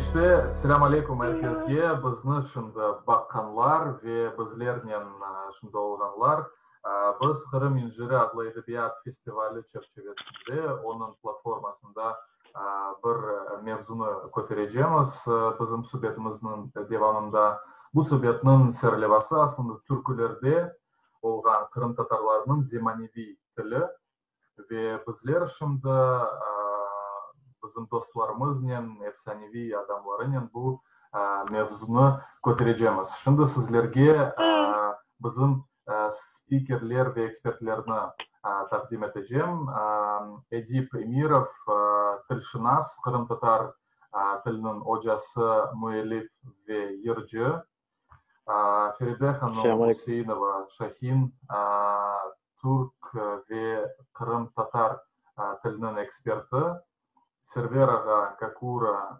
İşte, selâm aleyküm er kesge, bizni şimdi baqqanlar ve bizlernen şimdi olğanlar. Biz Qırım inciri adlı edebiyat festivali çerçivesinde, onıñ platformasında bir mevzunı köterecemiz bizim subetimizniñ devamında. Bu subetniñ serlevası aslında türkülerde olğan qırımtatarlarnıñ zemaneviy tili ve bizler şimdi bizim dostlarımıznen, efsaneviy adamlarınen bu mevzunı köterecemiz. Şimdi sizlerge bizim spikerler ve ekspertlerni taqdim etecem. Edip Emirov, tilşınas, qırımtatar tiliniñ ocası, müellif ve yırcı. Feride hanım Üseinova Şahin, türk ve qırımtatar tiliniñ eksperti. Server ağa Kakura,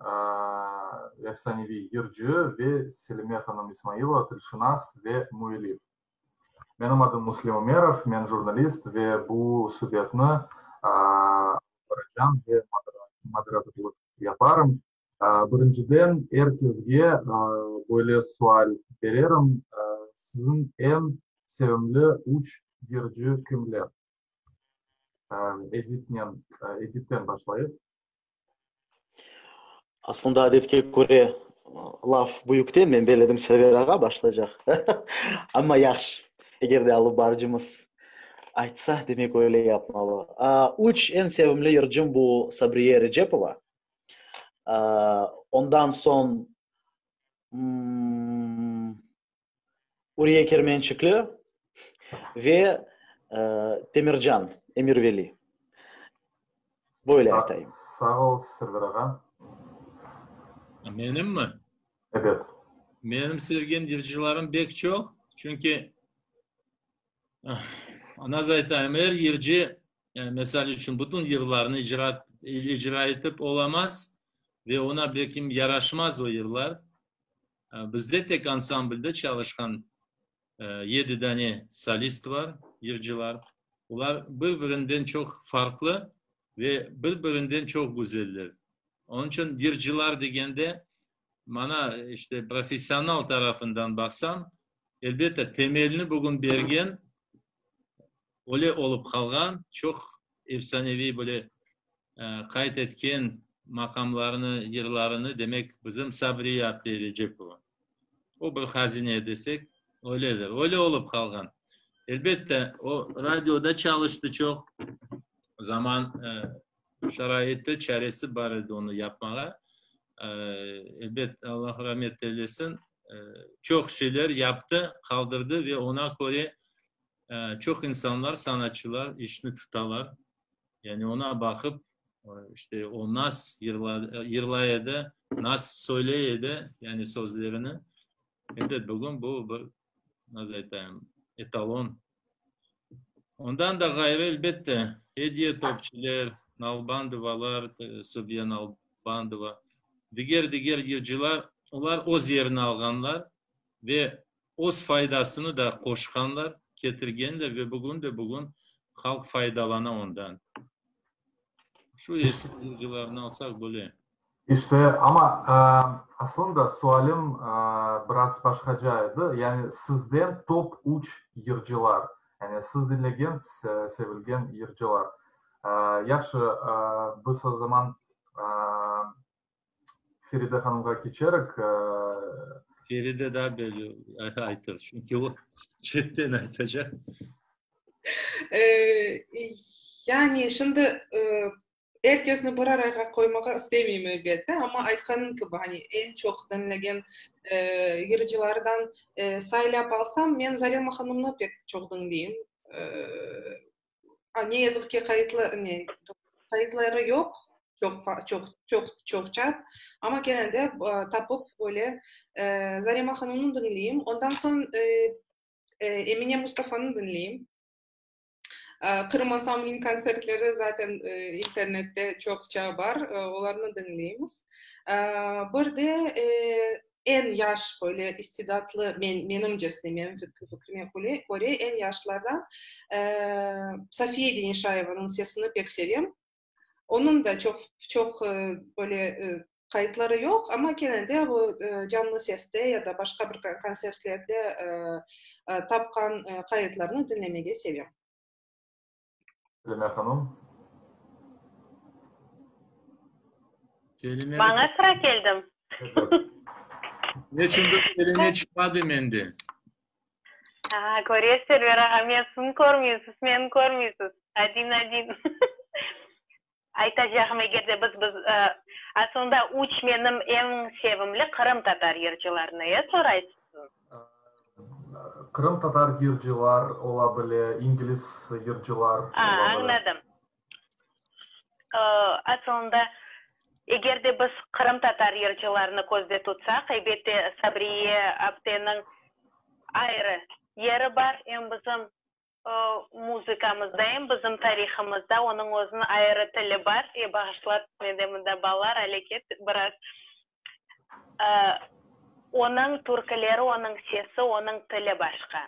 efsaneviy yırcı ve Selime hanım İsmailova, tilşınas ve müellif. Menim adım Müslim Ümerov, men jurnalist ve bu subetni alıp baracam ve moderatorlıq yaparım. Birinciden, er kesge böyle sual bererim, siziñ eñ sevimli üç yırcı kimler? Edipnen, Edipten başlayıq. Aslında adetke köre laf büyükten, men belledim Server ağa başlaycaq. Amma yahşı, eger de alıp barıcımız aytsa, demek öyle yapmalı. Üç eñ sevimli yırcım bu Sabriye Erecepova. Ondan soñ Uriye Kermençikli ve Temircan Emirveli. Böyle aytayım. Sağ ol, Server ağa. Menimmi? Ebet. Menim sevgen yırcılarım bek çoq, çünki, nasıl aytayım, er yırcı, mesal içün, bütün yırlarnı icra etip olamaz ve oña belkim yaraşmaz o yırlar. Bizde tek ansamblde çalışqan yedi dane solist bar, yırcılar. Olar bir-birinden çoq farqlı ve bir-birinden çoq güzeller. Onıñ içün yırcılar degende, mana, işte, professional tarafından baqsam, elbette, temelni bugün bergen, öyle olıp qalğan, çoq efsaneviy böyle qayd etken maqamlarını, yırlarını, demek, bizim Sabriye apte Recepova. O bir hazine desek, öyledir. Öyle olıp qalğan. Elbette, o radioda çalıştı çoq zaman, şaraiti, çaresi bar edi onı yapmağa. Elbet, Allah rahmet eylesin, çoq şeyler yaptı, qaldırdı ve oña köre çoq insanlar, sanatçılar işni tutalar. Yani oña baqıp, işte, o nas yırlay edi, nas söyley edi, yani sözlerini. Elbet, bugün bu bir, nasıl aytayım, etalon. Ondan da ğayrı, elbette, Ediye Topçiler, Nalbandovalar, Subiye Nalbandova, diger-diger yırcılar, olar öz yerini alğanlar ve öz faydasını da qoşqanlar, ketirgenler ve bugün de bugün halq faydalana ondan. Şu eski yırcılarnı alsaq böyle. İşte, amma aslında sualim biraz başqaca edi, yani sizden top üç yırcılar, yani siz diñlegen, sevilgen yırcılar. Yahşı, biz o zaman Feride hanımğa keçerik. Feride daa belli aytır, çünki o çetten aytacaq. Yani şimdi er kesni bir arayğa qoymağa istemeyim, elbette, amma aytqanım kibi, hani eñ çoq diñlegen yırcılardan saylap alsam, men Zarema hanımnı pek çoq diñleyim. Ne yazıq ki, qayıtlı, ne, qayıtları yoq, çoq, çoq, çoq, çoqça, amma kene de tapıp böyle Zarema hanımnı diñleyim. Ondan soñ Emine Mustafanı diñleyim. Qırım ansambliniñ kontsertleri zaten internette çoqça bar, olarnı diñleymiz. Bir de eñ yaş böyle istidatlı, men, menimcesine, menim fikrime köre, eñ yaşlardan Safiye Denişayevanıñ sesini pek sevem. Onıñ da çoq, çoq böyle. Qayıtları yoq, amma kene de bu canlı seste ya da başqa bir kontsertlerde tapqan qayıtlarnı diñlemege sevem. Selime hanım. Selime. Maña sıra keldim. Evet. Neçündir Selime çıqmadı mende. Aa, köresiz, Server ağa, men sizni körmeyim, siz meni körmeysiz. Adin-adin. Aytacağım, eger de biz, biz, aslında üç menim eñ sevimli qırımtatar yırcılarını, e, soraysız? Qırımtatar yırcılar ola bile, ingliz yırcılar ola bile. A, añladım. Aslında, eger de biz qırımtatar yırcılarını közde tutsaq, elbette, Sabriye apteniñ ayrı yeri bar, em bizim muzıkamızda, em bizim tarihımızda onıñ özüniñ ayrı tili bar. E, bağışlat, mende mında balalar aleket biraz. Onıñ türküleri, onıñ sesi, onıñ tili başqa.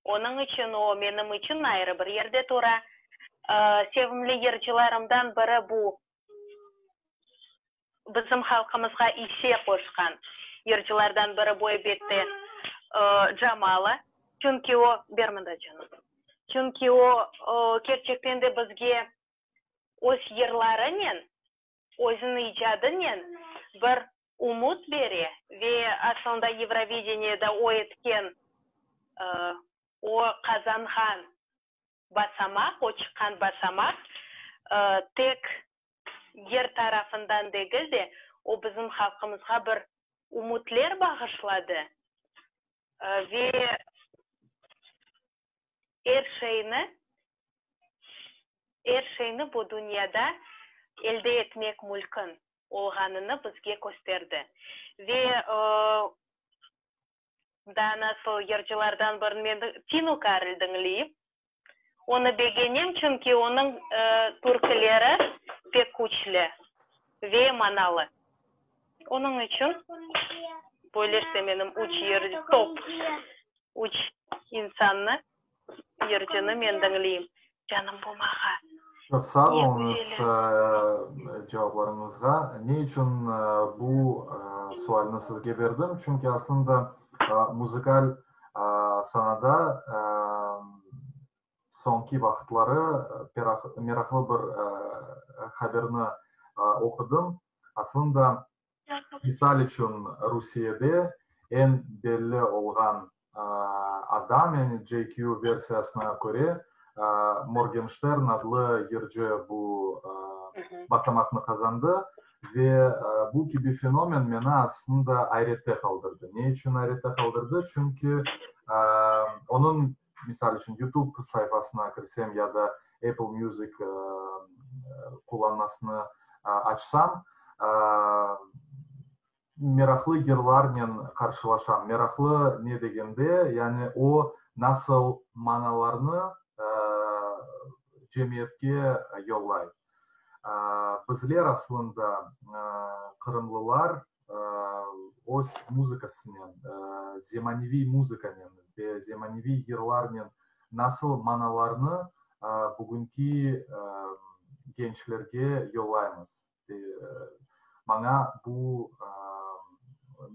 Onıñ içün o, menim içün ayrı bir yerde tura. Sevimli yırcılarımdan biri bu, bizim halqımızğa isse qoşqan yırcılardan biri bu, elbette, Jamala. Çünki o, ber mında canım, çünki o, kerçekten de bizge öz yırlarınen, özüniñ icadınen bir ümüt bere ve aslında Eurovideniyede o etken, o qazanğan basamaq, o çıqqan basamaq tek yer tarafından degil de, o bizim halqımızğa bir ümütler bağışladı ve er şeyni, er şeyni bu dünyada elde etmek mülkün olğanını bizge kösterdi. Ve Daa nasıl yırcılardan birini men Tinu Karel diñleyim. Onı begenem, çünki onıñ türküleri pek küçlü ve manalı. Onıñ içün böyle işte menim üç yır, top üç insannı, yırcını men diñleyim. Canım, bu mağa Çoq sağ oluñız cevaplarıñızğa. Ne içün bu sualni sizge berdim? Çünki aslında muzıkal sanada soñki vaqıtları meraqlı bir haberni oqudım. Aslında, misal içün, Rusiyede eñ belli olğan adam, yani JQ versiyasına köre, Morgenştern adlı yırcı bu basamaqnı qazandı ve bu kibi fenomen meni aslında ayrette qaldırdı. Ne içün ayrette qaldırdı? Çünki onıñ, misal içün, YouTube sayfasına kirsem ya da Apple Music qullanmasını açsam, meraqlı yırlarnen qarşılaşam. Meraqlı ne degende, yani o nasıl manalarnı cemiyetke yollay. Bizler aslında, qırımlılar, öz muzıkasınen, zemaneviy muzıkanen ve zemaneviy yırlarnen nasıl manalarnı bugünki gençlerge yollaymız? Maña bu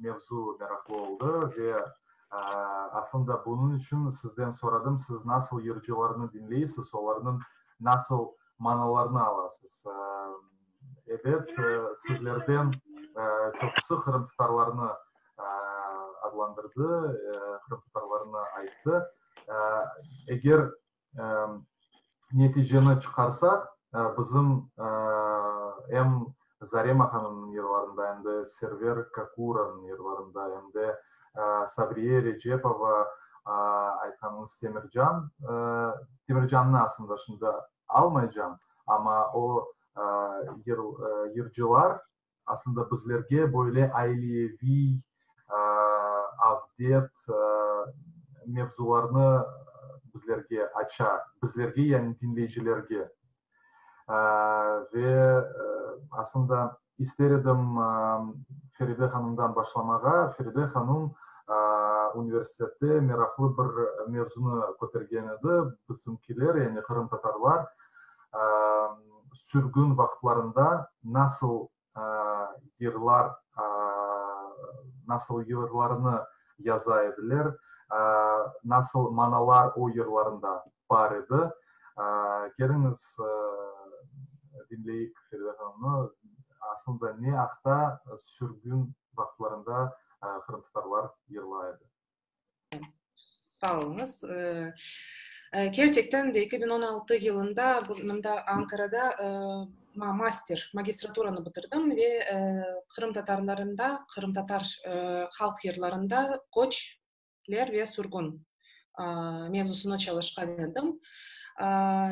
mevzu meraqlı oldı ve aslında bunıñ içün sizden soradım, siz nasıl yırcılarnı diñleysiz, olarnıñ nasıl manalarını alasız? Ebet, sizlerden çoqusı qırımtatarlarnı adlandırdı, qırımtatarlarnı ayttı. Eger neticeni çıqarsaq, bizim em Zarema hanımnıñ yırlarında, em de Server Kakuranıñ yırlarında, em de Sabriye Recepova aytqanıñız Temircan, Temircannı aslında şimdi almaycam, amma o yırcılar aslında bizlerge böyle aileviy, avdet mevzularnı bizlerge aça, bizlerge yani diñleyicilerge. Ve aslında ister edim Feride hanımdan başlamağa. Feride hanım universitette meraqlı bir mevzunı kötergen edi, bizimkiler, yani qırımtatarlar sürgün vaqıtlarında nasıl. yırlar, nasıl yırlarnı yaza ediler, nasıl manalar o yırlarında bar edi. Keliñiz, diñleyik Feride hanımnı, aslında ne aqta sürgün vaqıtlarında qırımtatarlar yırlay edi. Sağ oluñız. Kerçekten de 2016 yılında mında Ankarada master, magistraturanı bitirdim ve qırımtatarlarında, qırımtatar halq yırlarında köçler ve sürgün mevzusını çalışqan edim.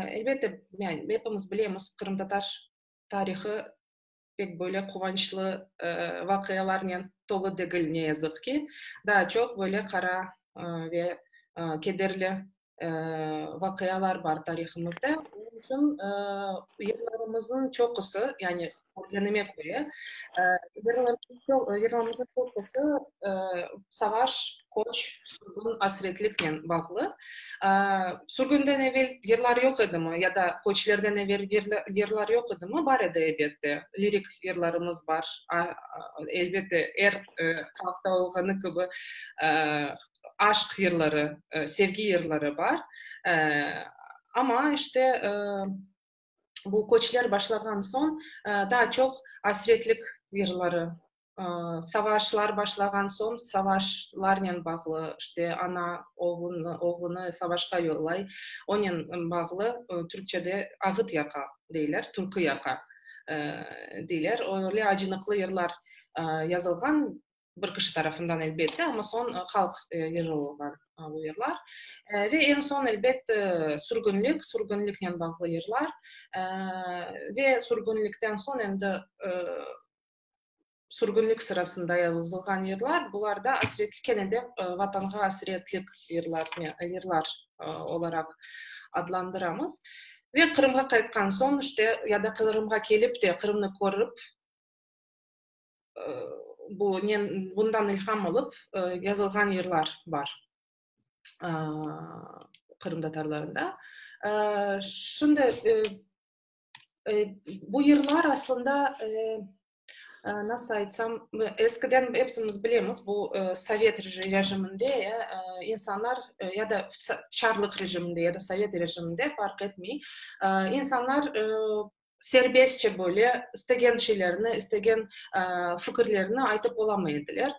Elbette, yani epimiz bilemiz, qırımtatar tarihı pek böyle quvançlı vaqialarnen tolu degil, ne yazıq ki. Daa çoq böyle qara ve kederli vaqialar bar tarihımızda. Onıñ içün yırlarımıznıñ çoqusı, yani körgenime köre, yırlarımıznıñ çoqusı savaş, köç, sürgün, asretliknen bağlı. Sürgünden evel yırlar yoq edimi ya da köçlerden evel yırlar yoq edimi? Bar edi, elbette. Lirik yırlarımız bar. Elbette, er halqta olğanı kibi, aşq yırları, sevgi yırları bar. Amma, işte, bu köçler başlağan soñ daa çoq asretlik yırları, savaşlar başlağan soñ savaşlarnen bağlı, işte, ana oğlunı, oğlunı savaşqa yollay, onen bağlı türkçede ağıt yaqa deyler, türkü yaqa deyler. Öyle acınıqlı yırlar yazılğan. Bir kişi tarafından, elbette, amma soñ halq yırı olğan bu yırlar. Ve eñ soñ, elbette, sürgünlik, sürgünliknen bağlı yırlar. Ve sürgünlikten soñ endi sürgünlik sırasında yazılğan yırlar, bular da asretlik, kene de Vatanğa asretlik yırlar, yırlar olaraq adlandıramız. Ve Qırımğa qaytqan soñ, işte, ya da Qırımğa kelip de Qırımnı körip, bu nen bundan ilham alıp yazılğan yırlar bar qırımtatarlarında. Şimdi bu yırlar aslında nasıl aytsam, eskiden epsimiz bilemiz, bu sovet rejiminde insanlar ya da çarlıq rejiminde ya da sovet rejiminde farq etmey, insanlar serbestçe böyle istegen şeylerini, istegen fikirlerini aytıp olamay ediler.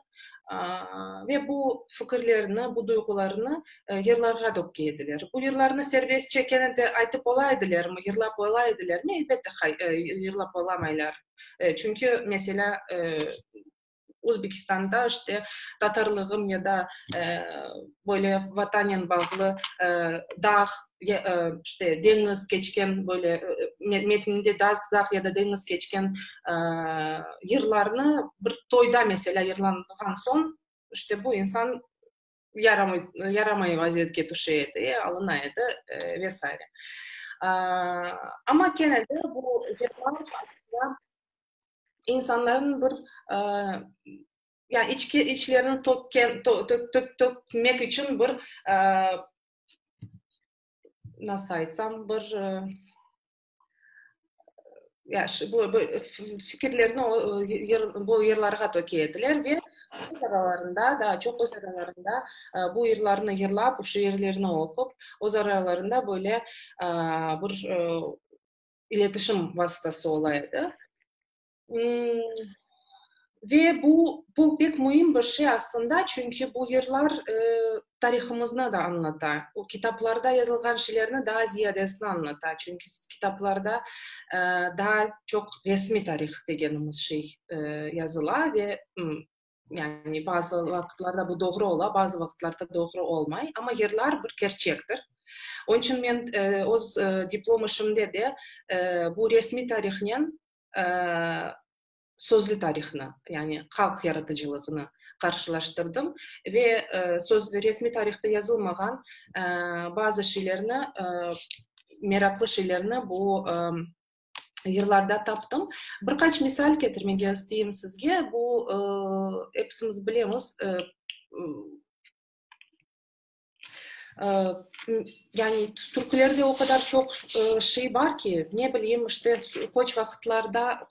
Ve bu fikirlerini, bu duyğularını yırlarğa dökke ediler. Bu yırlarnı serbestçe kene de aytıp ola edilermi, yırlap ola edilermi? Elbette, yırlap olamaylar. Çünki, meselâ, Özbekistanda işte tatarlığım ya da böyle Vatanen bağlı dağ, işte deñiz keçken böyle metninde dağ ya da deñiz keçken yırlarnı bir toyda meselâ yırlanğan soñ, işte bu insan yaramay yaramay vaziyetke tüşe edi, alına edi ve saire. Amma kene de bu yırlar aslında insanların bir yani içki içlerini tökken tökmek içün bir nasıl aytsam bir ya bu fikirlerini bu yırlarğa töke ediler ve öz aralarında daa çoq öz aralarında bu yırlarnı yırlap, bu şiirlerni oqup, öz aralarında böyle bir iletişim vasıtası ola edi. Ve bu, bu pek müim bir şey aslında, çünki bu yırlar tarihımıznı da añlata. O kitaplarda yazılğan şeylerni daa ziyadesini añlata, çünki kitaplarda daa çoq resmiy tarih degenimiz şey yazıla ve yani bazı vaqıtlarda bu doğru ola, bazı vaqıtlarda doğru olmay, amma yırlar bir kerçektir. Onıñ içün men öz diplom işimde de bu resmiy tarihnen sözlü tarihnı, yani halq yaratıcılığını qarşılaştırdım ve sözlü, resmiy tarihte yazılmağan bazı şeylerni, meraqlı şeylerni bu yırlarda taptım. Bir qaç misal ketirmege isteyim sizge. Bu, episimiz bilemiz. Yani türkülerde o qadar çoq şey bar ki, ne bileyim, işte, qoç vaqıtlarda,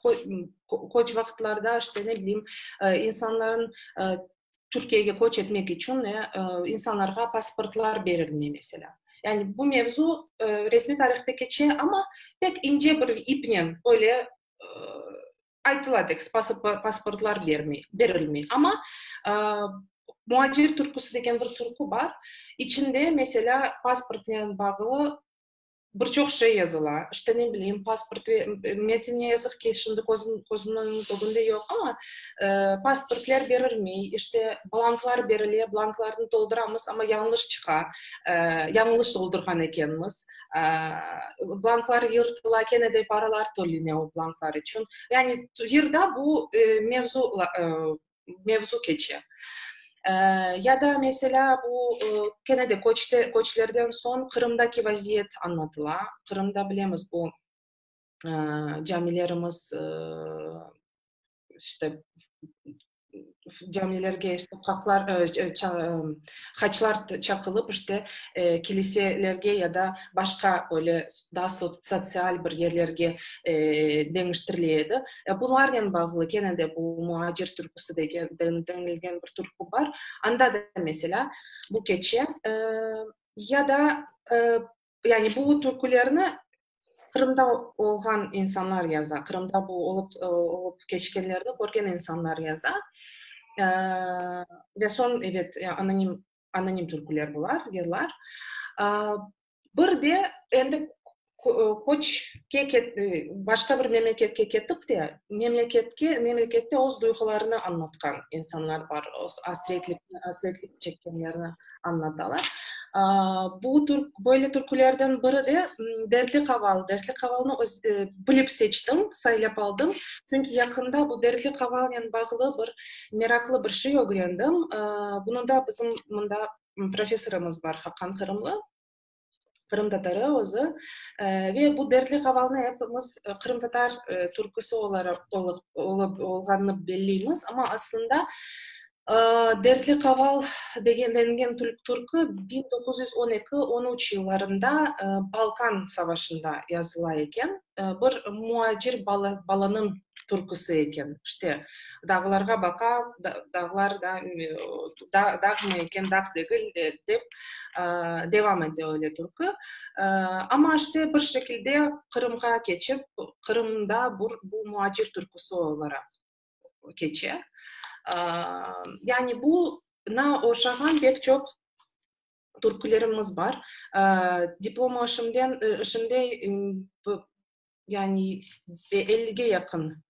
qoç vaqıtlarda, işte, ne bileyim, insanların Türkiyege köç etmek içün insanlarğa pasportlar berilmey, meselâ. Yani bu mevzu resmiy tarihte keçe, amma pek ince bir ipnen öyle aytıla tek, pasportlar bermey, berilmey. Amma Muacir türküsi degen bir türkü bar, içinde, meselâ, pasportnen bağlı Bir çoq şey yazıla. İşte, ne bileyim, pasport ve metin, ne yazıq ki, şimdi közüm, közümniñ ögünde yoq, amma pasportler berilmey, işte, blanklar berile, blanklarnı tolduramız, amma yañlış çıqa, yañlış toldurğan ekenmiz. Blanklar yırtıla, kene de paralar tölene o blanklar içün. Yani, yırda bu mevzu mevzu keçe. Ya da, meselâ, bu kene de köçte, köçlerden soñ Qırımdaki vaziyet añlatıla. Qırımda bilemiz, bu camilerimiz, işte, camilerge işte qaqlar, haçlar çaqılıp, işte, kiliselerge ya da başqa öyle daa sotsial bir yerlerge deñiştirile edi. Bularnen bağlı kene de bu Muacir türküsi degen, denilgen bir türkü bar. Anda da, meselâ, bu keçe. Ya da, yani bu türkülerni Qırımda olğan insanlar yaza, Qırımda bu olıp, olıp keçkenlerni körgen insanlar yaza. Ve soñ, ebet, anonim, anonim türküler bular, yırlar. Bir de endi köçke, başqa bir memleketke ketip de, memleketke, memlekette öz duyğularını añlatqan insanlar bar, öz asretlik, asretlik çekkenlerini añlatalar. Bu tür, böyle türkülerden biri de Dertli qaval. Dertli qavalnı öz bilip seçtim, saylap aldım. Çünki yaqında bu Dertli qavalnen bağlı bir meraqlı bir şey ögrendim. Bunı da bizim mında professorımız bar, Haqan Qırımlı. Qırımtatarı özü. Ve bu Dertli qavalnı epimiz qırımtatar türküsi olaraq olğanını belleymiz, amma aslında Dertli qaval degen dengen türkü 1912, 13 yıllarında Balkan savaşında yazıla eken. Bir muacir balanıñ türküsi eken. İşte, dağlarğa baqa, dağlar da, dağmı eken, dağ degil dep devam ete öyle türkü. Amma işte bir şekilde Qırımğa keçip, Qırımda bu muacir türküsi olaraq keçe. Yani buña oşağan pek çoq türkülerimiz bar. Diplom işimden, işimde yani ellige yaqın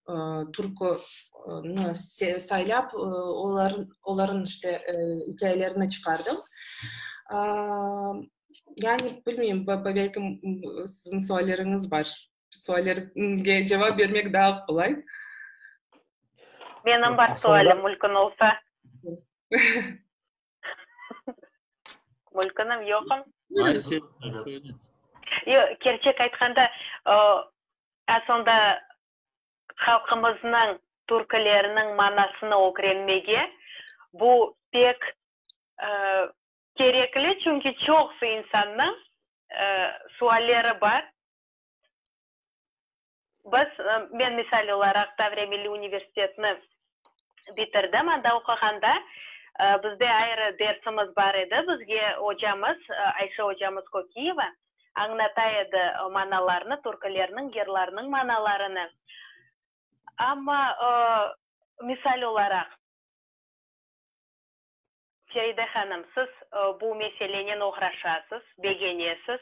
türküni saylap, olarnıñ işte ikâyelerini çıqardım. Yani bilmeyim, belki siziñ sualleriñiz bar. Suallerge cevap bermek daa qolay. Menim bar sualim, mümkün olsa. Mülkünim yoqım. Yoq, kerçek aytqanda, aslında halqımıznıñ türküleriniñ manasını ögrenmege bu pek kerekli, çünki çoqusı insannıñ sualleri bar. Biz, men misal olaraq Tavriya milliy universitetini bitirdim, anda oquğanda bizde ayrı dersimiz bar edi, bizge ocamız, Ayşe ocamız Kokiyeva añlata edi manalarını, türkülerniñ, yırlarnıñ manalarını. Amma, misal olaraq, Feride hanım, siz bu meselenen oğraşasız, begenesiz.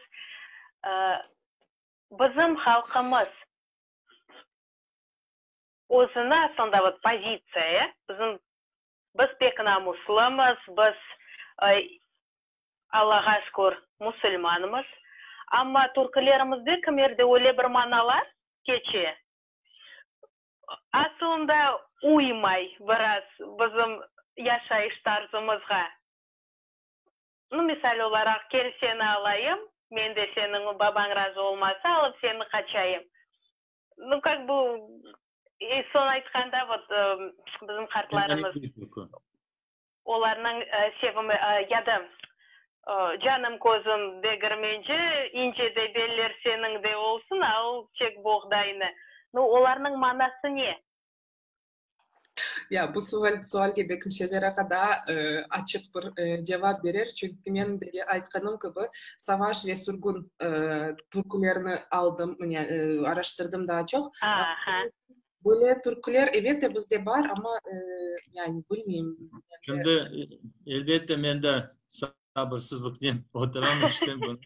Bizim halqımız özüni aslında vot pozitsiya, bizim biz pek namuslımız, biz Allağa şükür musulmanmız, amma türkülerimizde kimerde öyle bir manalar keçe, aslında uymay biraz bizim yaşayış tarzımızğa. Nu, misal olaraq, kel seni alayım, men de seniñ babañ razı olmasa, alıp seni qaçayım. Nu, kak bu, soñ aytqanda, vot, bizim qartlarımız, olarnıñ sevimi, ya da. Canım közüm degirmenci, ince de beller seniñ de olsun, al çek boğdaynı. Nu, olarnıñ manası ne? Ya, bu sual, sualge belkim Server ağa daa açıq bir cevap berer, çünki men de aytqanım kibi, savaş ve sürgün türkülerini aldım, araştırdım daa çoq. Böyle türküler, elbette, bizde bar, amma, yani, bilmeyim. Şimdi, elbette, men de sabırsızlıqnen oturam, eşitem bunı.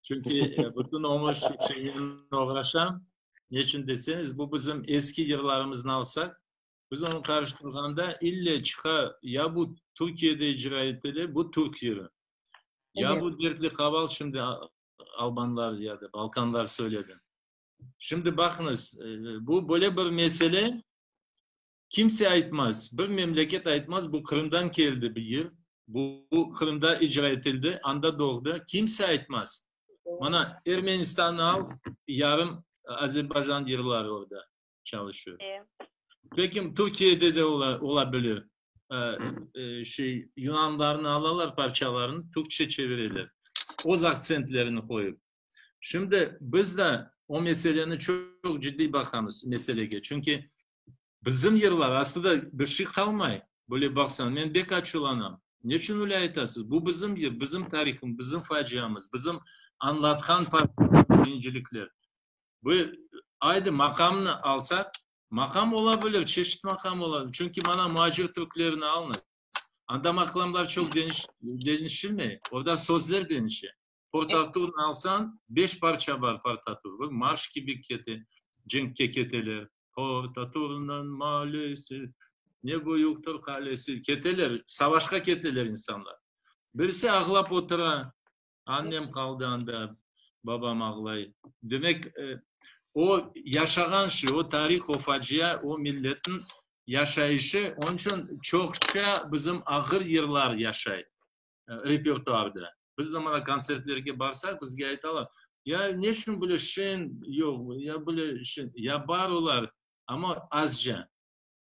Çünki bütün ömür şu şeynen oğraşam. Neçün deseñiz, bu bizim eski yırlarımıznı alsaq, biz onı qarıştırğanda ille çıqa, ya bu Türkiyede icra etile, bu türk yırı, ya bu Dertli qaval şimdi albanlar ya da balkanlar söyledi. Şimdi baqıñız, bu böyle bir mesele, kimse aytmaz, bir memleket aytmaz, bu Qırımdan keldi bir yır, bu Qırımda icra etildi, anda doğdı, kimse aytmaz. Mana, Ermenistan'ı al, yarım Azerbaycan yırları orada çalışıyor. Peki, Türkiyede de ola bilir. Şey, yunanlarnı alalar parçalarını, türkçe çevireler. Öz aktsentlerini qoyıp. Şimdi biz de o meseleni çoq ciddiy baqamız, meselege. Çünki bizim yırlar aslında bir şey qalmay. Böyle baqsañ, men bek açuvlanam. Neçün öyle aytasız? Bu bizim yır, bizim tarihimiz, bizim faciamız, bizim añlatqan incilikler. Bu, aydı, maqamnı alsaq, maqam ola bilir, çeşit maqam ola bilir. Çünki mana muacir türklerini alıñız. Anda maqlamlar çoq deñişilmey, orda sözler deñişe. Port-Arturnı alsañ, beş parça bar Port-Artur. Bir marş kibi kete, cenkke keteler. Port-Arturnıñ maalesi, ne büyüktir qalesi. Keteler, savaşqa keteler insanlar. Birisi ağlap otura, annem qaldı anda, babam ağlay. Demek, o yaşağan şey, o tarih, o facia, o milletniñ yaşayışı, onıñ içün çoqça bizim ağır yırlar yaşay. Repertuarda. Biz de mana kontsertlerge barsaq, bizge aytalar, ya ne içün böyle şeñ yoq, ya böyle şeñ, ya bar olar, amma azca.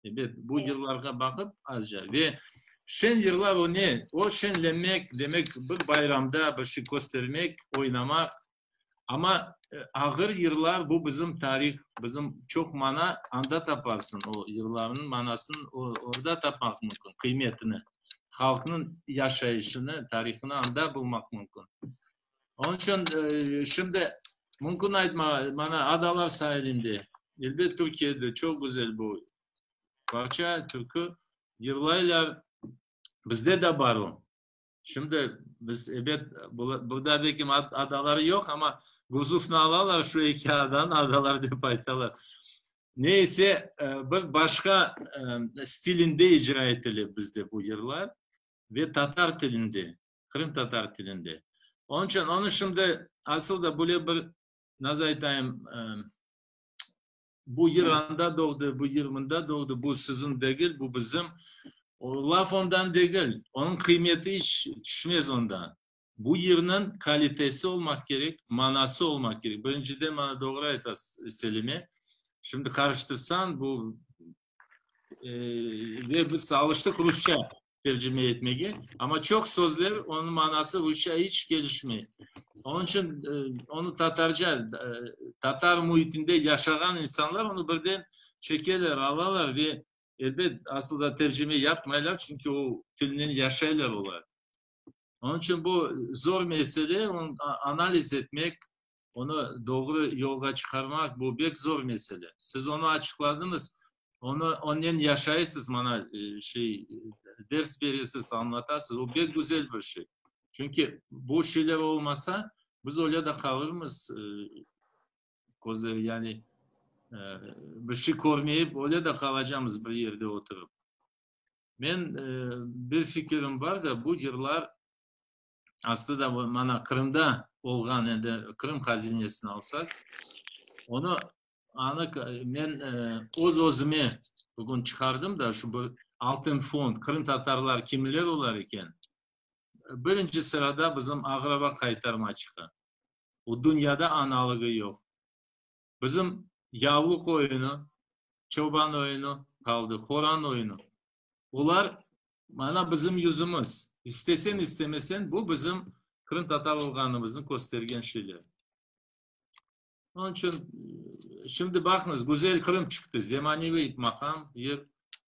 Ebet, bu yırlarğa baqıp, azca. Ve şeñ yırlar o ne? O şeñlenmek, demek, bir bayramda bir şey köstermek, oynamaq. Amma ağır yırlar, bu bizim tarih, bizim çoq mana anda taparsıñ, o yırlarnıñ manasını orada tapmaq mümkün, qıymetini, halqnıñ yaşayışını, tarihını anda bulmaq mümkün. Onıñ içün şimdi mümkün aytmağa, mana Adalar sailinde, elbet Türkiyede çoq güzel bu parça, türkü yırlaylar, bizde de bar o. Şimdi biz, ebet, burada belki adaları yoq, amma Gurzufnı alalar, şu eki adanı adalar dep aytalar. Ne ise, bir başqa stilinde icra etile bizde bu yırlar ve tatar tilinde, qırımtatar tilinde. Onıñ içün onı şimdi asıl da böyle bir, nasıl aytayım, Bu yır anda doğdı, bu yır mında doğdı, bu siziñ degil, bu bizim. O laf ondan degil, onıñ qıymeti iç tüşmez ondan. Bu yırnıñ kalitesi olmaq kerek, manası olmaq kerek. Birinciden, mana doğru aytasız, Selime, şimdi qarıştırsañ, bu ve biz alıştıq rusça tercime etmege, amma çoq sözler, onıñ manası rusça iç kelişmey. Onıñ içün onı tatarca, tatar müitinde yaşağan insanlar onı birden çekeler, alalar ve, elbet, asıl da tercime yapmaylar, çünki o tilnen yaşaylar olar. Onıñ içün bu zor mesele, onı analiz etmek, Onı doğru yolğa çıqarmaq, bu bek zor mesele. Siz onı açıqladıñız, onı, onen yaşaysız, mana, şey, ders beresiz, añlatasız, o bek güzel bir şey. Çünki bu şeyler olmasa, biz öyle de qalırmız, közleri, yani, bir şey körmeyip, öyle de qalacamız bir yerde oturıp. Men, bir fikirim bar da, bu yırlar Aslı da mana Qırımda olğan endi Qırım hazinesini alsaq, onı anı men öz-özüme bugün çıqardım da şu bir altın fond, qırımtatarlar kimler olar eken? Birinci sırada bizim Ağraba qaytarma çıqa. O dünyada analogı yoq. Bizim yavluq oyunı, çoban oyunı qaldı, horan oyunı. Olar, mana bizim yüzümiz. İstesen, istemesen, bu bizim. Qırımtatar olğanımıznı köstergen şeyler. Onıñ içün şimdi baqıñız, Güzel Qırım çıqtı, zemaneviy maqam, yır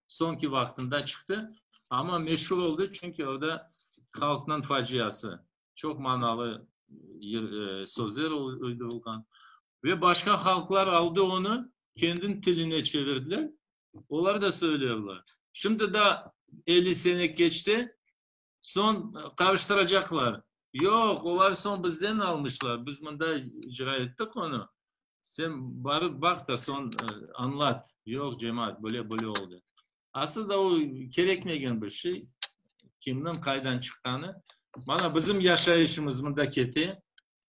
soñki vaqtında çıqtı, amma meşur oldı, çünki orda halqnıñ faciası, çoq manalı yır, sözler uydurılğan. Ve başqa halqlar aldı onı, kendiniñ tiline çevirdiler, olar da söylüyorlar. Şimdi daa 50 sene keçse, Soñ qarıştıracaqlar. Yoq, olar soñ bizden almışlar, biz mında icra ettik onı. Sen barıp baq da soñ añlat. Yoq, cemaat, böyle böyle oldı. Aslı da o kerekmegen bir şey. Kimniñ qaydan çıqqanı. Mana bizim yaşayışımız mında kete,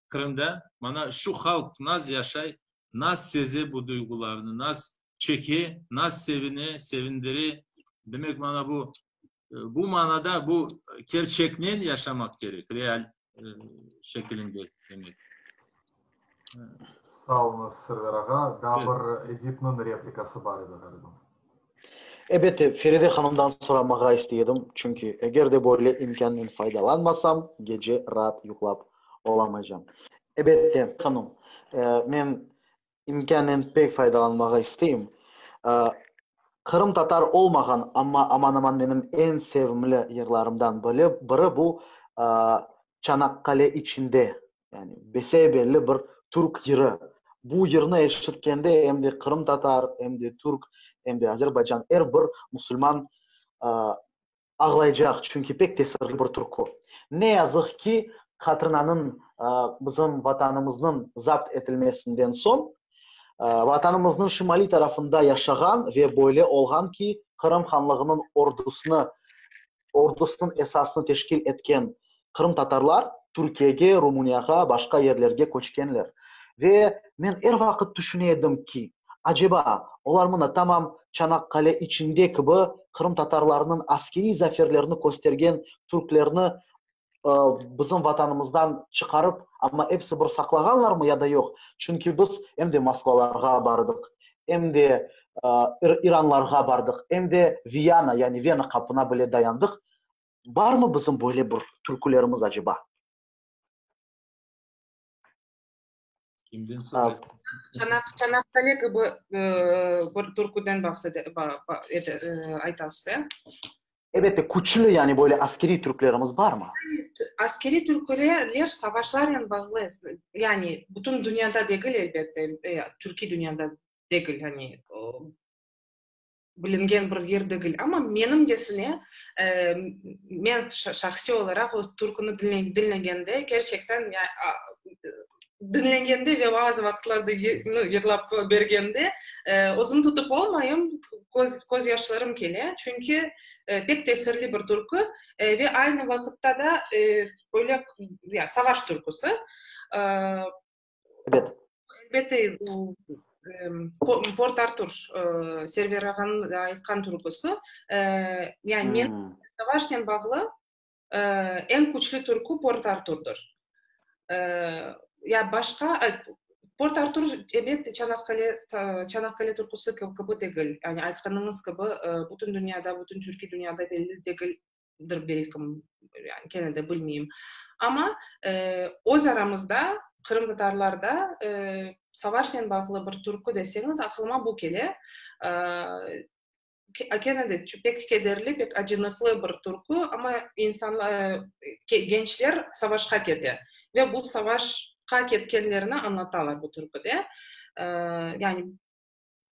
Qırımda. Mana şu halq naz yaşay, naz seze bu duyğularnı, naz çeke, naz sevine, sevindire. Demek, mana bu Bu manada bu kerçeknen yaşamaq kerek, real şekilinde demek. Sağ oluñız, Server ağa. Daa bir Edipniñ replikası bar edi, ğaliba. Elbette, Feride hanımdan soramağa istey edim, çünki eger de böyle imkânnen faydalanmasam, gece raat yuqlap olamaycam. Elbette, hanım, men İmkânen pek faydalanmağa isteyim. Qırımtatar olmağan, amma aman-aman menim eñ sevimli yırlarımdan biri bu Çanaqqale içinde, yani bese-belli bir türk yırı. Bu yırnı eşitkende em de qırımtatar, em de türk, em de azerbaycan er bir musulman Ağlaycaq, çünki pek tesirli bir türkü. Ne yazıq ki, Katrinanıñ bizim Vatanımıznıñ zapt etilmesinden soñ, Vatanımıznıñ şimaliy tarafında yaşağan ve böyle olğan ki, Qırım hanlığınıñ ordusını ordusınıñ esasını teşkil etken qırımtatarlar Türkiyege, Rumuniyağa, başqa yerlerge köçkenler. Ve men er vaqıt tüşüne edim ki, Aceba, olar mına tamam Çanaqqale içinde kibi qırımtatarlarnıñ askeriy zaferlerini köstergen türklerni bizim vatanımızdan çıqarıp, amma episi bir saqlağanlarmı ya da yoq? Çünki biz em de Moskvalarğa bardıq, em de İranlarğa bardıq, em de Viyana, yani Vena qapına bile dayandıq. Barmı bizim böyle bir türkülerimiz aceba? Kimden soraysız? Çanaq, Çanaqqale kibi bir türküden bahsede, aytasız, e? Elbette, küçlü, yani böyle askeriy türklerimiz barmı? Askeriy türküler savaşlarnen bağlı, yani bütün dünyada degil, elbette, türkiy dünyada degil, hani bilingen bir yer degil. Amma menimcesine, men şahsiy olaraq o türküni diñlegende, kerçekten diñlegende ve bazı vaqıtlarda yırlap bergende, özüm tutıp olmayım, köz yaşlarım kele. Çünki pek tesirli bir türkü ve aynı vaqıtta da böyle savaş türküsi. Ebet. Elbette, Port Artur, Server ağanıñ aytqan türküsi. Yani men savaşnen bağlı eñ küçlü türkü Port Arturdır. Ya başqa, Port Artur, elbette, Çanaqqale, Çanaqqale türküsi kibi degil. Yani aytqanıñız kibi, bütün dünyada, bütün türkiy dünyada belli degil. dır belkim, yani kene de bilmeyim. Amma öz aramızda, qırımtatarlarda savaşnen bağlı bir türkü deseñiz, aqlıma bu kele. Kene de pek kederli, pek acınıqlı bir türkü, amma insanlar, gençler savaşqa kete ve bu savaşqa ketkenlerini añlatalar bu türküde. Yani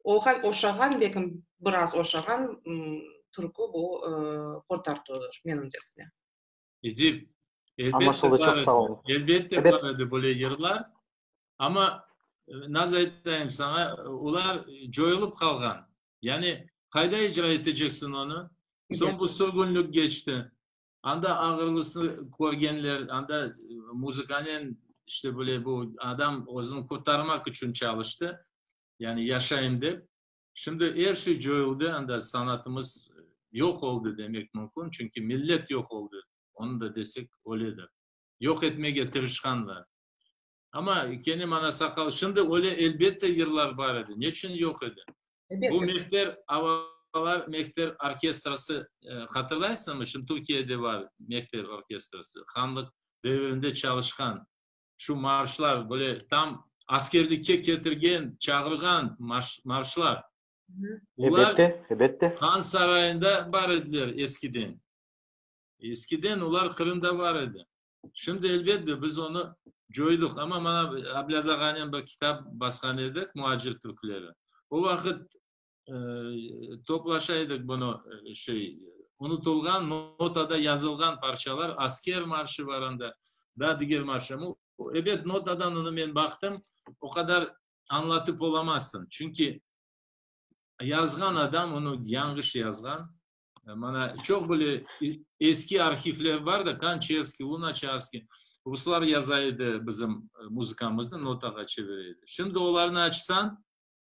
Oğa oşağan, belkim biraz oşağan türkü bu Port Arturdır, menimcesine. Edip, elbette bar edi, elbette bar edi böyle yırlar, amma nasıl aytayım saña, olar coyulıp qalğan. Yani qayda icra eteceksiñ onı? Soñ bu sürgünlik keçti. Anda ağırlısını körgenler, anda muzıkanen işte böyle bu adam özüni qurtarmaq içün çalıştı. Yani yaşayım dep. Şimdi er şey coyuldı, anda sanatımız yoq oldı demek mümkün, çünki millet yoq oldı, onı da desek öyledir. Yoq etmege tırışqanlar. Amma kene mana saqal, şimdi öyle elbette yırlar bar edi, neçün yoq edi? Bu Mehter avalar, Mehter orkestrası, hatırlaysıñmı, şimdi Türkiyede bar Mehter orkestrası, hanlıq. devirinde çalışqan şu marşlar, böyle tam askerlikke ketirgen, çağırğan marşlar. Olar Elbette, elbette. Han sarayında bar ediler eskiden. Eskiden olar Qırımda bar edi. Şimdi, elbette, biz onı coydıq. Amma mana Ablâz ağanen bir kitap basqan edik, Muacir türküleri. O vaqıt toplaşa edik bunı, şey, unutılğan, notada yazılğan parçalar, Asker marşı bar anda, daa diger marşlar. Ebet, notadan onı men baqtım, o qadar añlatıp olamazsıñ. Çünki yazğan adam onı yañlış yazğan. Mana çoq böyle eski arhivler bar da, Kançevskiy, Lunaçarskiy, ruslar yaza edi bizim muzıkamıznı, notağa çevire edi. Şimdi olarnı açsañ,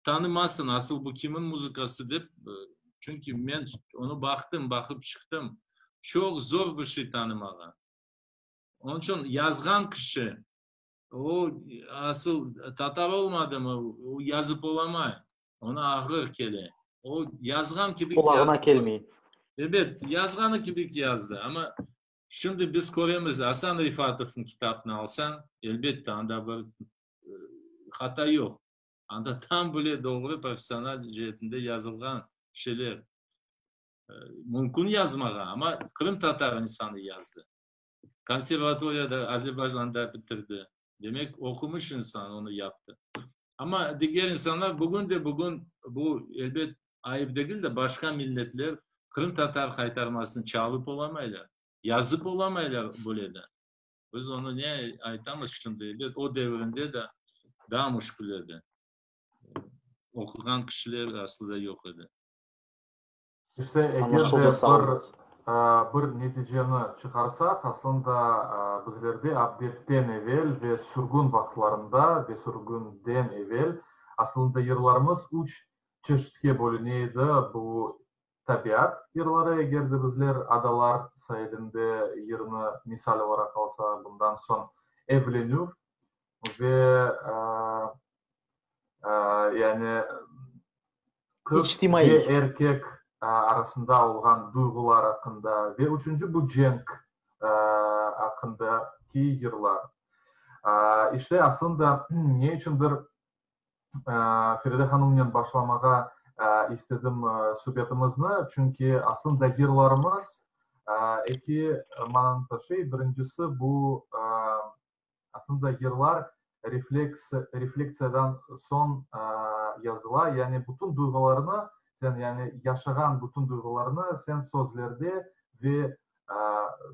tanımazsıñ, asıl bu kimin muzıkası dep, çünki men onı baqtım, baqıp çıqtım, çoq zor bir şey tanımağa. Onıñ içün yazğan kişi, o asıl tatar olmadımı, o yazıp olamay. Oña ağır kele. O yazğan kibi Qulağına kelmey. Ebet, yazğanı kibi yazdı. Amma şimdi biz köremiz, Asan Rifatovnıñ kitapnı alsañ, elbette, anda bir hata yoq. Anda tam bile doğru professional ceetinde yazılğan şeyler. Mümkün yazmağa, amma qırımtatar insanı yazdı. Konservatoriyada Azerbaycanda bitirdi. Demek, oqumış insan onı yaptı. Amma diger insanlar bugün de bugün, bu, elbet, ayıp degil de, başqa milletler qırımtatar haytarmasını çalıp olamaylar, yazıp olamaylar böyle de. Biz onı ne aytamız şimdi, elbet, o devirinde de daa müşkül edi. Oquğan kişiler aslı da yoq edi. İşte, eger de bir, bir neticeni çıqarsaq, aslında bizlerde avdetten evel ve sürgün vaqıtlarında ve sürgünden evel aslında yırlarımız üç çeşitke bölüne edi, bu tabiat yırları, eger de bizler Adalar sailinde yırnı misal olaraq alsaq, bundan soñ evlenüv ve yani qız ve erkek arasında olğan duyğular aqqında ve üçünci bu cenk aqqındaki yırlar. İşte, aslında, ne içündir Feride hanımnen başlamağa istedim subetimizni, çünki aslında yırlarımız eki mananı taşıy. Birincisi bu Aslında yırlar refleks, refleksiyadan soñ yazıla, yani bütün duyğularını sen, yani yaşağan bütün duyğularını sen sözlerde ve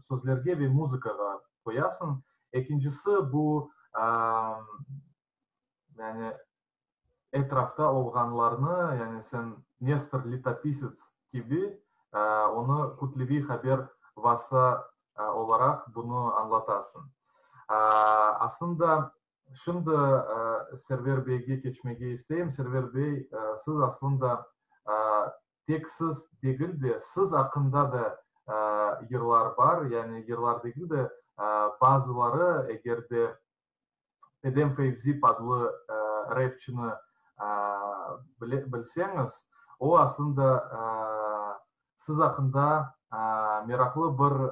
sözlerge ve muzıkağa qoyasıñ. Ekincisi, bu, yani etrafta olğanlarnı, yani sen Nestor Litopisets kibi onı kütleviy haber vasta olaraq bunı añlatasıñ. Aslında, şimdi Server beyge keçmege isteyim. Server bey, siz aslında tek siz degil de, siz aqqında da yırlar bar, yani yırlar degil de, bazıları, eger de Edem Fevzi adlı repçini bilseñiz, o aslında siz aqqında meraqlı bir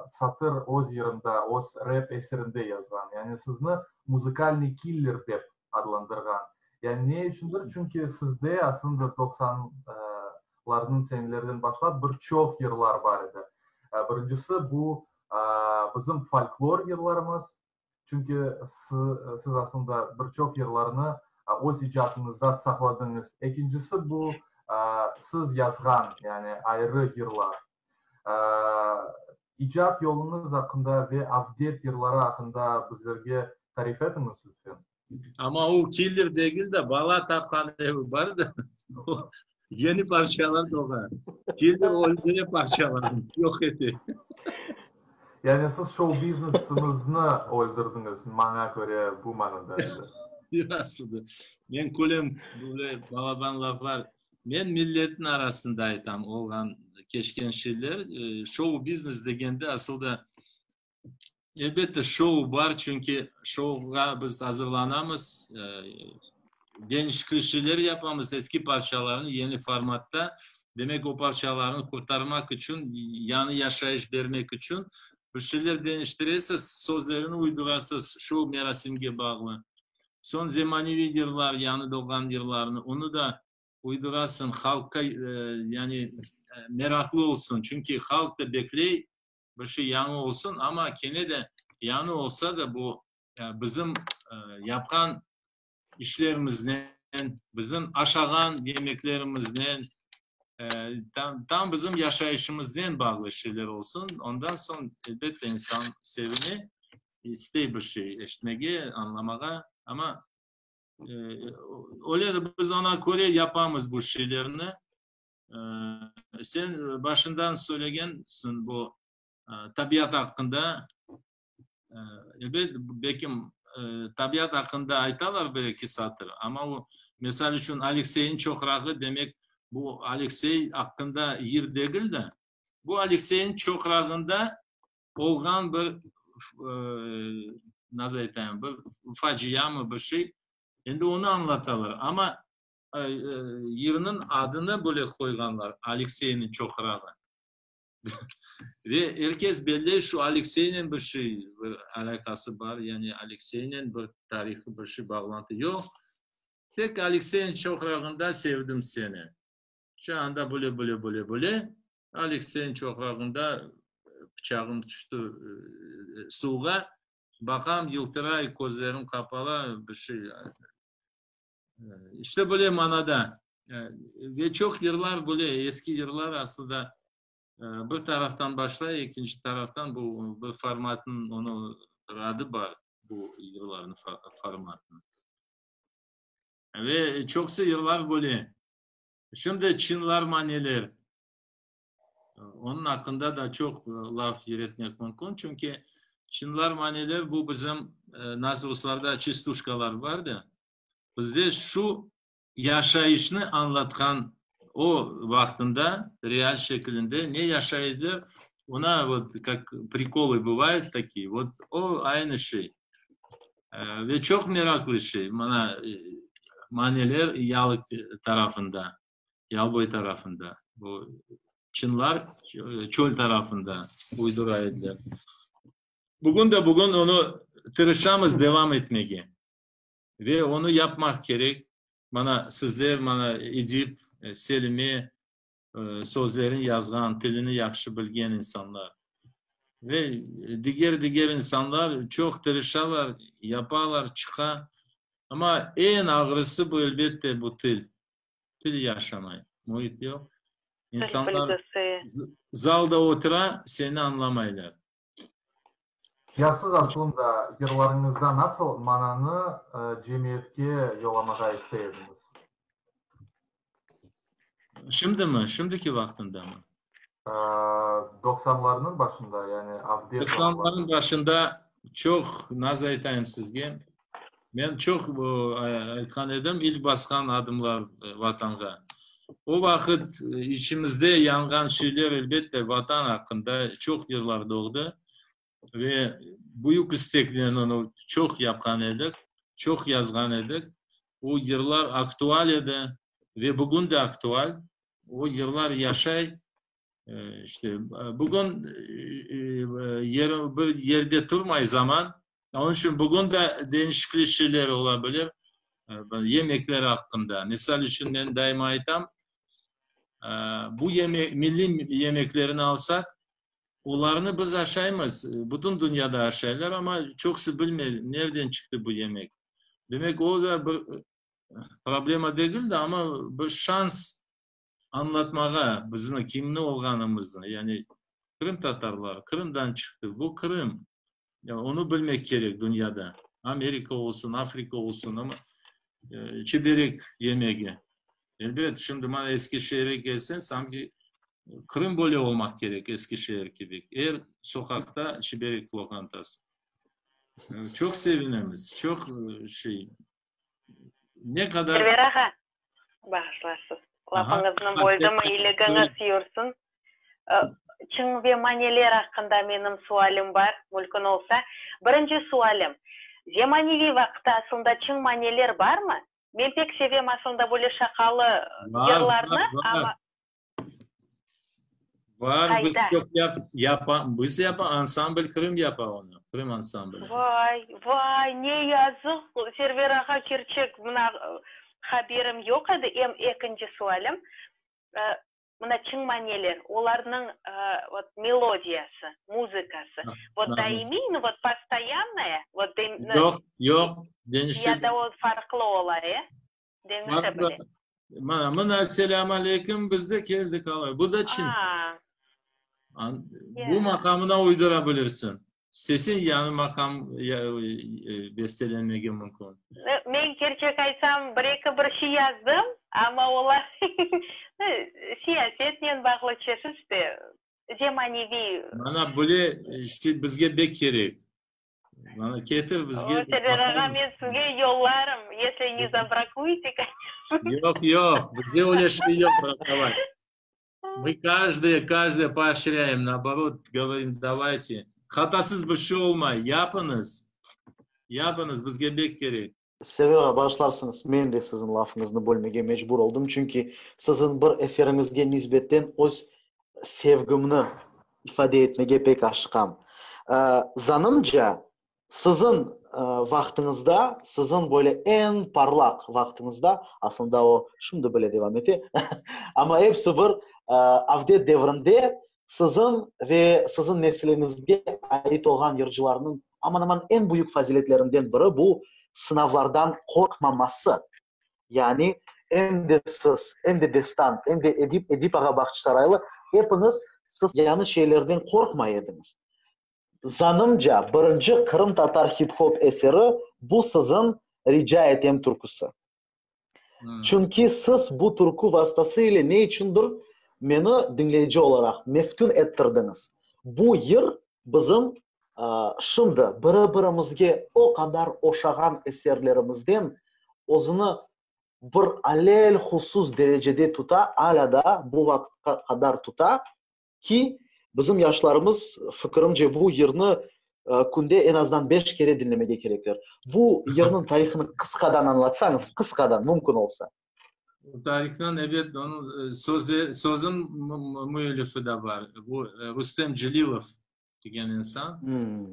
satır öz yırında, öz rep eserinde yazğan. Yani sizni muzıkalnıy killer dep adlandırğan. Yani ne içündir? Çünki sizde aslında doqsanlarnıñ senelerden başlap bir çoq yırlar bar edi. Birincisi bu bizim folklor yırlarımız, Çünki siz aslında bir çoq yırlarnı öz icadıñızda saqladıñız. Ekincisi, bu siz yazğan, yani ayrı yırlar. İcad yoluñız aqqında ve avdet yırları aqqında bizlerge tarif etiñiz, lütfen. Amma o killer degil de, bala tapqan evi bar da, o yeni parçalar doğa. Killer öldüre parçalarnı, yoq ete. Yani siz şou-biznesimizni öldürdiñiz, maña köre, bu manada edi. Yoq, aslında, men külem, böyle balaban laflar. Men milletniñ arasında aytam, olğan, keçken şeyler. Şou-biznes degende, asıl da, Elbette, şou bar, çünki şouğa biz azırlanamız, deñişikli şeyler yapamız, eski parçalarnı yeni formatta. Demek, o parçalarnı qurtarmaq içün, yañı yaşayış bermek içün. Bir şeyler deñiştiresiz, sözlerini uydurasız şu merasimge bağlı. Soñ zemaneviy yırlar, yañı doğğan yırlarnı, onı da uydurasıñ, halqqa yani meraqlı olsun. Çünki halq da bekley, bir şey yañı olsun, amma kene de yañı olsa da bu bizim yapqan işlerimiznen, bizim aşağan yemeklerimiznen, tam, tam bizim yaşayışımıznen bağlı şeyler olsun. Ondan soñ, elbette, insan sevine, istey bir şey eşitmege, añlamağa. Amma öyle de biz oña köre yapamız bu şeylerni. Sen başından söylegensiñ bu tabiat aqqında. Elbet, belkim, tabiat aqqında aytalar bir-eki satır, amma o, misal içün, Alekseyniñ çoqrağı, demek, bu Aleksey aqqında yır degil de, bu Alekseyniñ çoqrağında olğan bir, nasıl aytayım, bir faciamı, bir şey, endi onı añlatalar. Amma yırnıñ adını böyle qoyğanlar, Alekseyniñ çoqrağı. Ve er kes belley, şu Alekseynen bir şey, bir alâqası bar, yani Alekseynen bir tarihı, bir şey bağlantı yoq. Tek Alekseyniñ çoqrağında sevdim seni. Şu anda böyle, böyle, böyle, böyle, Alekseyniñ çoqrağında pıçağım tüşti suvğa, baqam, yıltıray, közlerim qapalı, bir şey. İşte böyle manada. Ve çoq yırlar böyle, eski yırlar aslında bir taraftan başlay, ekinci taraftan bu bir formatnıñ, onıñ bir adı bar, bu yırlarnıñ formatınıñ. Ve çoqusı yırlar böyle. Şimdi çınlar maneler, onıñ aqqında da çoq laf yürütmek mümkün, çünki çınlar maneler bu bizim, nasıl ruslarda çistuşkalar bar da, bizde şu yaşayışnı añlatqan o vaqtında real şekilinde ne yaşay ediler, ona vot kak prikolı bıvayut takiye, vot o aynı şey. Ve çoq meraqlı şey, mana maneler yalı tarafında, Yalboy tarafında, bu çınlar çöl tarafında uydura ediler. Bugün de bugün onı tırışamız devam etmege. Ve onı yapmaq kerek. Mana sizler, mana Edip, Selime sözlerini yazğan, tilini yahşı bilgen insanlar. Ve diger-diger insanlar çoq tırışalar, yapalar, çıqa. Amma eñ ağrısı bu, elbette, bu til. Til yaşamay, müit yoq. İnsanlar zalda otura, seni añlamaylar. Ya siz aslında yırlarıñızda nasıl mananı cemiyetke yollamağa istey ediñiz? Şimdimi? Şimdiki vaqtındamı? Doqsanlarnıñ başında, yani avdet Doqsanlarnıñ başında çoq, nasıl aytayım sizge, men çoq aytqan edim, ilk basqan adımlar Vatanğa. O vaqıt içimizde yanğan şeyler, elbette, Vatan aqqında çoq yırlar doğdı ve büyük isteknen onı çoq yapqan edik, çoq yazğan edik. O yırlar aktual edi ve bugün de aktual. O yırlar yaşay. İşte, bugün bir yerde turmay zaman, onıñ içün bugün de deñişikli şeyler ola bilir, yemekler aqqında. Misal içün, men daima aytam, bu yemek, milliy yemeklerini alsaq, olarnı biz aşaymız, bütün dünyada aşaylar, amma çoqusı bilmey, nereden çıqtı bu yemek. Demek, o da bir problema degil de, amma bir şans añlatmağa bizni kimni olğanımıznı, yani qırımtatarlar Qırımdan çıqtı, bu Qırım, onı bilmek kerek dünyada, Amerika olsun, Afrika olsun, amma çiberek yemegi, elbet, şimdi mana Eskişehirge kelseñ, sanki Qırım böyle olmaq kerek, Eskişehir kibi, er soqaqta çiberek lokantası. Çoq sevinemiz, çoq şey, ne qadar. Server ağa, Bağışlarsız. Lafıñıznı böldim, iyiligiñiz yürsin. Çıñ ve maneler aqqında menim sualim bar, mülkün olsa. Birinci sualim, zemaneviy vaqıtta aslında çıñ maneler barmı? Men pek sevem aslında böyle şaqalı Bar, yırlarnı, bar, bar. amma. Bar, biz çoq yap, yapa, biz yapa, ansambl Krım yapa onı, Krım ansambli. Vay, vay, ne yazıq, Server ağa, kerçek, mına, haberim yoq edi. Em ekinci sualim, mına çıñmaneler, olarnıñ, vot, melodiyası, muzıkası, vot, daimiy, nu, vot, postoyannaya, vot, Yoq, yoq, deñişe. Ya da o farqlı ola, e? Deñişe bile. Mana, mına, selâm aleyküm, biz de keldik, alay. Bu da çin. Bu maqamına uydura bilirsiñ. Sesiñ yañı maqam bestelenmege mümkün. Men kerçek aytsam, bir-eki bir şey yazdım, amma olar siyasetnen bağlı çeşit işte, zemaneviy. Mana, böyle şey bizge bek kerek. Mana, ketir bizge. O, Server ağa, men sizge yollarım, esli ne zabrakuyete, koneçno. Yoq, yoq, bizde öyle şey yoq, brakovat. Mı каждое, каждое поощряем, naoborot, govorim, davayte. Hatasız bir şey olmay, yapıñız, yapıñız, bizge bek kerek. Server ağa, bağışlarsıñız, men de siziñ lafıñıznı bölmege mecbur oldım, çünki siziñ bir eseriñizge nisbetten öz sevgimni ifade etmege pek aşıqam. Zanımca, siziñ vaqtıñızda, siziñ böyle eñ parlaq vaqtıñızda, aslında o şimdi bile devam ete, amma episi bir Avdet devrinde siziñ ve siziñ nesiliñizge ait olğan yırcılarnıñ aman-aman eñ büyük faziletlerinden biri bu sınavlardan qorqmaması. Yani em de siz, em de Destan, em de Edip, Edip ağa Bağçasaraylı, epiñiz siz yañı şeylerden qorqmay ediñiz. Zanımca, birinci qırımtatar hip-hop eseri bu siziñ Rica etem türküsi. Çünki siz bu türkü vastası ile ne içündir meni diñleyici olaraq meftün ettirdiñiz. Bu yır bizim şimdi biri-birimizge o qadar oşağan eserlerimizden özüni bir alelhusus derecede tuta, alâ daa bu vaqıtqa qadar tuta ki, bizim yaşlarımız, fikirimce, bu yırnı künde eñ azdan beş kere diñlemege kerekler. Bu yırnıñ tarihını qısqadan añlatsañız, qısqadan, mümkün olsa. Tarihniñ, ebet, onıñ sözüñ müellifi de bar. Bu Rustem Celilov degen insan.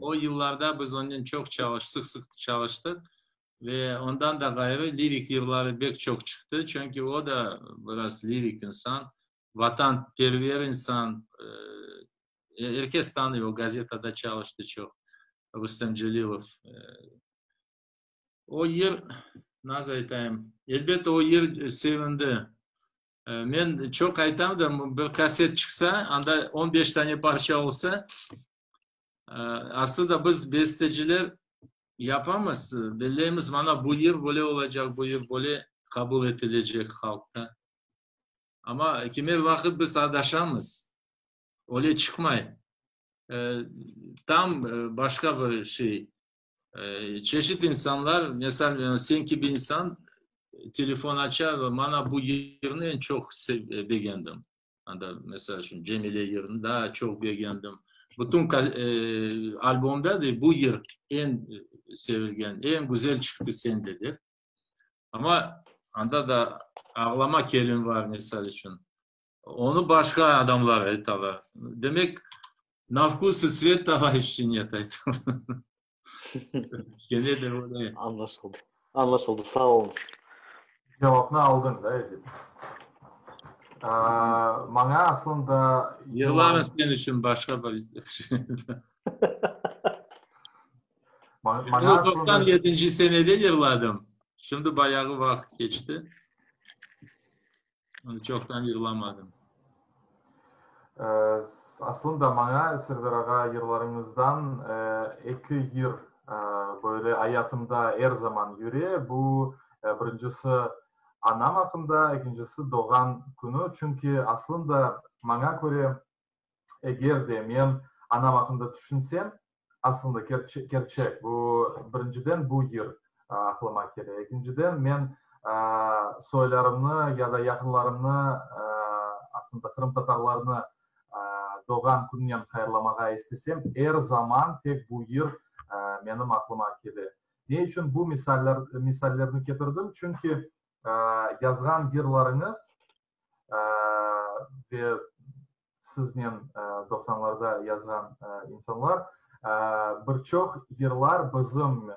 O yıllarda biz onen çoq çalış, sıq-sıq çalıştıq ve ondan da ğayrı lirik yırları bek çoq çıqtı, çünki o da biraz lirik insan, vatanperver insan, er kes tanıy, o gazetada çalıştı çoq, Rustem Celilov. O yır, nasıl aytayım, elbette o yır sevindi. Men çoq aytam da, bir kaset çıqsa, anda on beş tane parça olsa, aslında biz besteciler yapamız, belleymiz, mana bu yır böyle olacaq, bu yır böyle qabul etilecek halqta. Amma kimer vaqıt biz adaşamız, öyle çıqmay. Tam başqa bir şey. Çeşit insanlar, mesal, sen kibi insan telefon aça ve mana bu yırnı eñ çoq begendim. Anda, mesal içün, Cemile yırını daa çoq begendim. Bütün albomda dey, bu yır eñ sevilgen, eñ güzel çıqtı sende dep. Amma anda da Ağlama kelin var, mesal içün. Onı başqa adamlar aytalar. Demek, na vkus i tsvet tovarişçi net aytalar. Kene de öyle. Añlaşıldı. Añlaşıldı. Sağ oluñız. Cevapnı aldıñ da, Edip? Maña aslında Yırlarım sen içün başqa bir Maña aslında 97-nci senede yırladım. Şimdi bayağı vaqıt keçti. Onı çoqtan yırlamadım. Aslında maña, Server ağa, yırlarıñızdan eki yır böyle ayatımda er zaman yüre. Bu, birincisi, anam aqqında, ekincisi, doğğan künü. Çünki aslında maña köre, eger de men anam aqqında tüşünsem, aslında kerçek, bu, birinciden, bu yır aqlıma kele. Ekinciden, men soylarımnı ya da yaqınlarımnı, aslında qırımtatarlarnı doğğan kününen hayırlamağa istesem, er zaman tek bu yır menim aqlıma kele. Ne içün bu misallerni ketirdim? Çünki yazğan yırlarıñız ve. siznen doqsanlarda yazğan insanlar, bir çoq yırlar bizim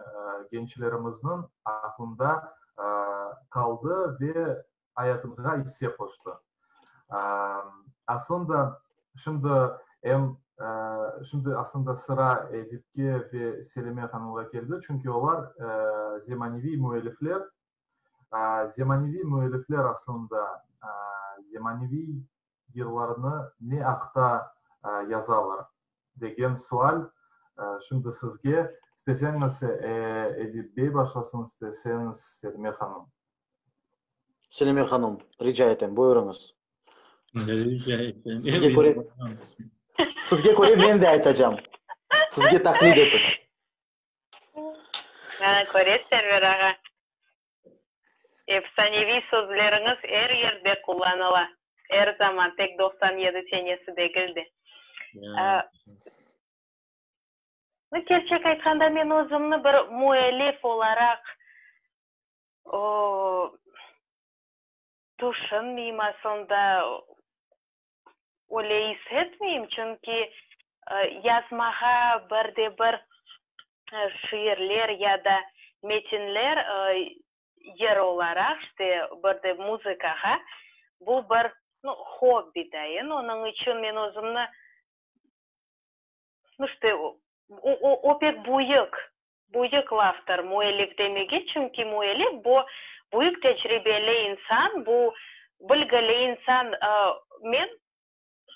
gençlerimizniñ aqlında qaldı ve ayatımızğa isse qoştı. Aslında, şimdi em şimdi aslında sıra Edipke ve Selime hanımğa keldi, çünki olar zemaneviy müellifler. Zemaneviy müellifler aslında zemaneviy yırlarnı ne aqta yazalar degen sual şimdi sizge. İsteseñiz, Edip bey başlasın, isteseñiz, Selime hanım. Selime hanım, rica etem, buyurıñız. Rica etem. Sizge köre, sizge köre men de aytacam. Sizge taqlid etip. Maña köre, Server ağa, efsaneviy sözleriñiz er yerde qullanıla, er zaman, tek 97 senesi degil de. Kerçek aytqanda, men özümni bir müellif olaraq tüşünmeyim aslında, öyle is etmeyim, çünki yazmağa bir de bir şiirler ya da metinler yır olaraq, işte, bir de muzıkağa, bu bir, nu, hobbi dayın, onıñ içün men özümni, nu, işte, o pek büyük Büyük laftır müellif demege, çünki müellif bu büyük tecribeli insan, bu bilgili insan. Men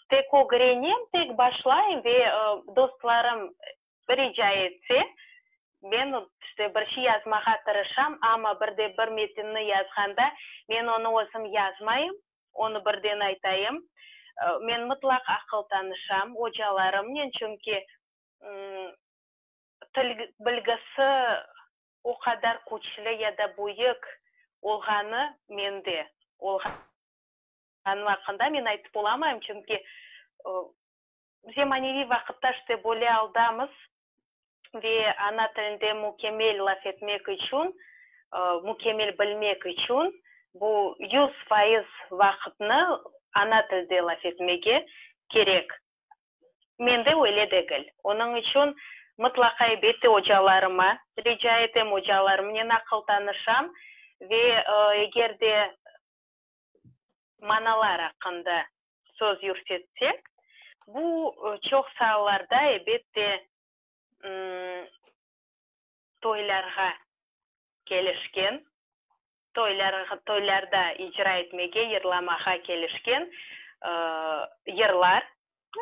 tek ögrenem, tek başlayım ve dostlarım rica etse, men işte bir şey yazmağa tırışam, amma bir de bir metinni yazğanda men onı özüm yazmayım, onı birden aytayım. Men mıtlaq aqıl tanışam ocalarımnen, çünki Til bilgisi o qadar küçlü ya da büyük olğanı mende olğanı aqqında men aytıp olamayım, çünki zemaneviy vaqıtta işte böyle aldamız ve ana tilinde mükemmel laf etmek içün, mükemmel bilmek içün bu 100% vaqıtnı ana tilde laf etmege kerek. Mende öyle degil. Onıñ içün mıtlaqa elbette ocalarıma rica etem, ocalarımnen aqıl tanışam ve eger de manalar aqqında söz yürsetsek, bu çoq saalarda elbette toylarğa kelişken, toylarda icra etmege, yırlamağa kelişken yırlar.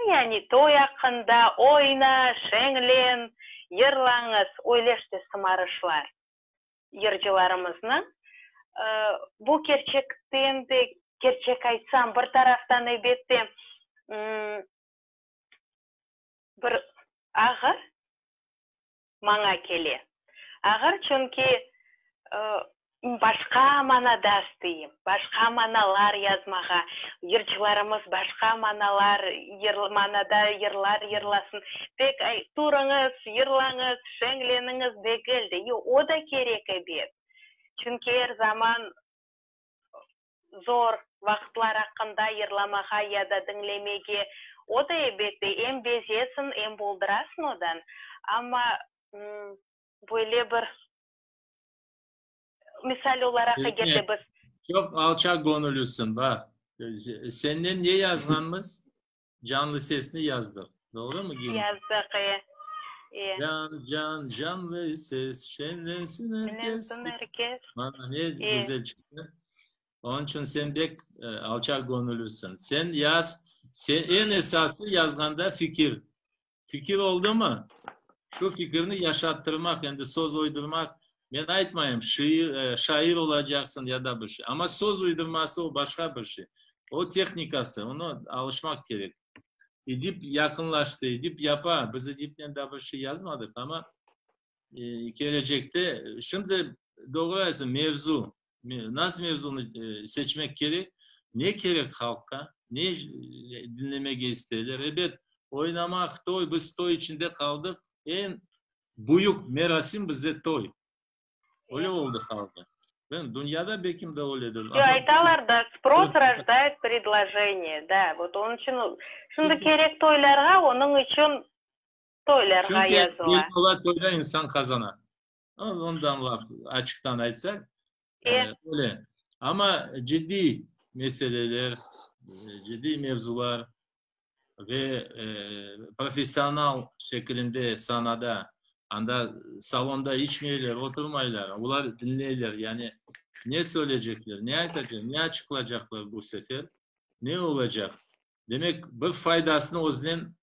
Yani toy aqqında oyna, şeñlen, yırlañız, öyle işte sımarışlar yırcılarımıznıñ. Bu kerçekten de, kerçek aytsam, bir taraftan elbette bir ağır, maña kele. Ağır, çünki başqa manada isteyim, başqa manalar yazmağa, yırcılarımız başqa manalar, manada yırlar yırlasın. Tek turıñız, yırlañız, şeñleniñiz degil de, yoq, o da kerek ebet. Çünki er zaman zor vaqıtlar aqqında yırlamağa ya da diñlemege, o da elbette em bezesiñ, em boldurasıñ odan, amma böyle bir misal olaraq eger de biz. Çoq alçaq göñüllüsiñ, baq. Senden ne yazğanmız? Canlı sesni yazdıq. Doğrumı, Gimn? Yazdıq, e. E. Can, can, canlı ses, şenlensin er kes. Şenlensin er kes. Mana, ne güzel çıqtı. Onıñ içün sen bek alçaq göñüllüsiñ. Sen yaz, sen eñ esası yazğanda fikir. Fikir oldumı, şu fikirni yaşattırmaq, endi söz uydurmaq, men aytmayım, şiir, şair olacaqsıñ ya da bir şey. Amma söz uydurması o başqa bir şey. O tehnikası, onı alışmaq kerek. Edip yaqınlaştı, Edip yapa. Biz Edipnen daa bir şey yazmadıq, amma kelecekte, şimdi doğru aytsın, mevzu, nasıl mevzunı seçmek kerek, ne kerek halqqa, ne diñlemege isteyler. Ebet, oynamaq, toy, biz toy içinde qaldıq, eñ büyük merasim bizde toy. Öyle oldı qaldı. Ben, dünyada belkim de öyledir. Yo, aytalar da, spros rojdayet predlojeniye, da, vot onıñ içün, şimdi kerek toylarğa, onıñ içün toylarğa yazıla. Çünki ola toyda insan qazana. Ondan laf açıqtan aytsaq, öyle. Amma ciddiy meseleler, ciddiy mevzular ve professional şekilinde sanada, anda salonda içmeyler, oturmaylar, olar diñleyler, yani ne söyleycekler, ne aytacaq, ne açıqlaycaqlar bu sefer, ne olacaq. Demek, bir faydasını özünen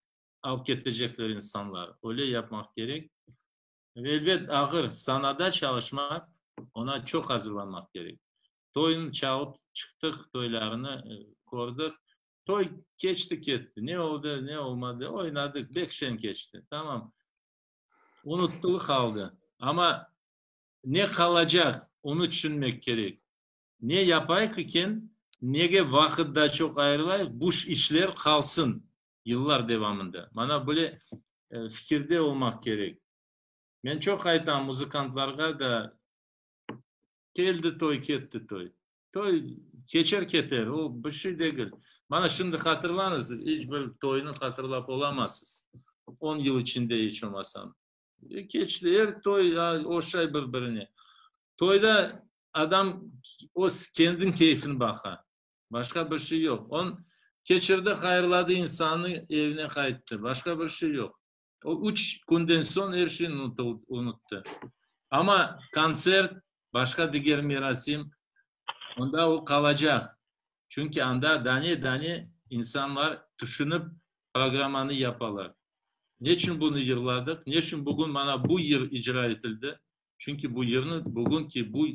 alıp ketecekler insanlar. Öyle yapmaq kerek. Ve elbet, ağır sanada çalışmaq, oña çoq azırlanmaq kerek. Toynı çalıp çıqtıq, toylarnı kördik. Toy keçti ketti. Ne oldı, ne olmadı, oynadıq, bek şeñ keçti. Tamam. Unuttılı qaldı. Amma ne qalacaq, onı tüşünmek kerek. Ne yapayıq eken, nege vaqıt da çoq ayırılayıq, bu işler qalsın yıllar devamında. Mana böyle fikirde olmaq kerek. Men çoq aytam muzıkantlarğa da, keldi toy, ketti toy. Toy keçer keter, o bir şey degil. Mana şimdi hatırlañız, iç bir toynı hatırlap olamazsız. On yıl içinde iç olmasam. Keçti, er toy oşay bir-birine. Toyda adam öz kendin keyfini baqa. Başqa bir şey yoq. On keçirdi, hayırladı insannı, evine qayttı. Başqa bir şey yoq. O üç künden soñ er şeyni unuttı. Amma kontsert, başqa diger merasim, onda o qalacaq. Çünki anda dane-dane insanlar tüşünip programmanı yapalar. Neçün bunı yırladıq? Neçün bugün mana bu yır icra etildi? Çünki bu yırnı bugünki bu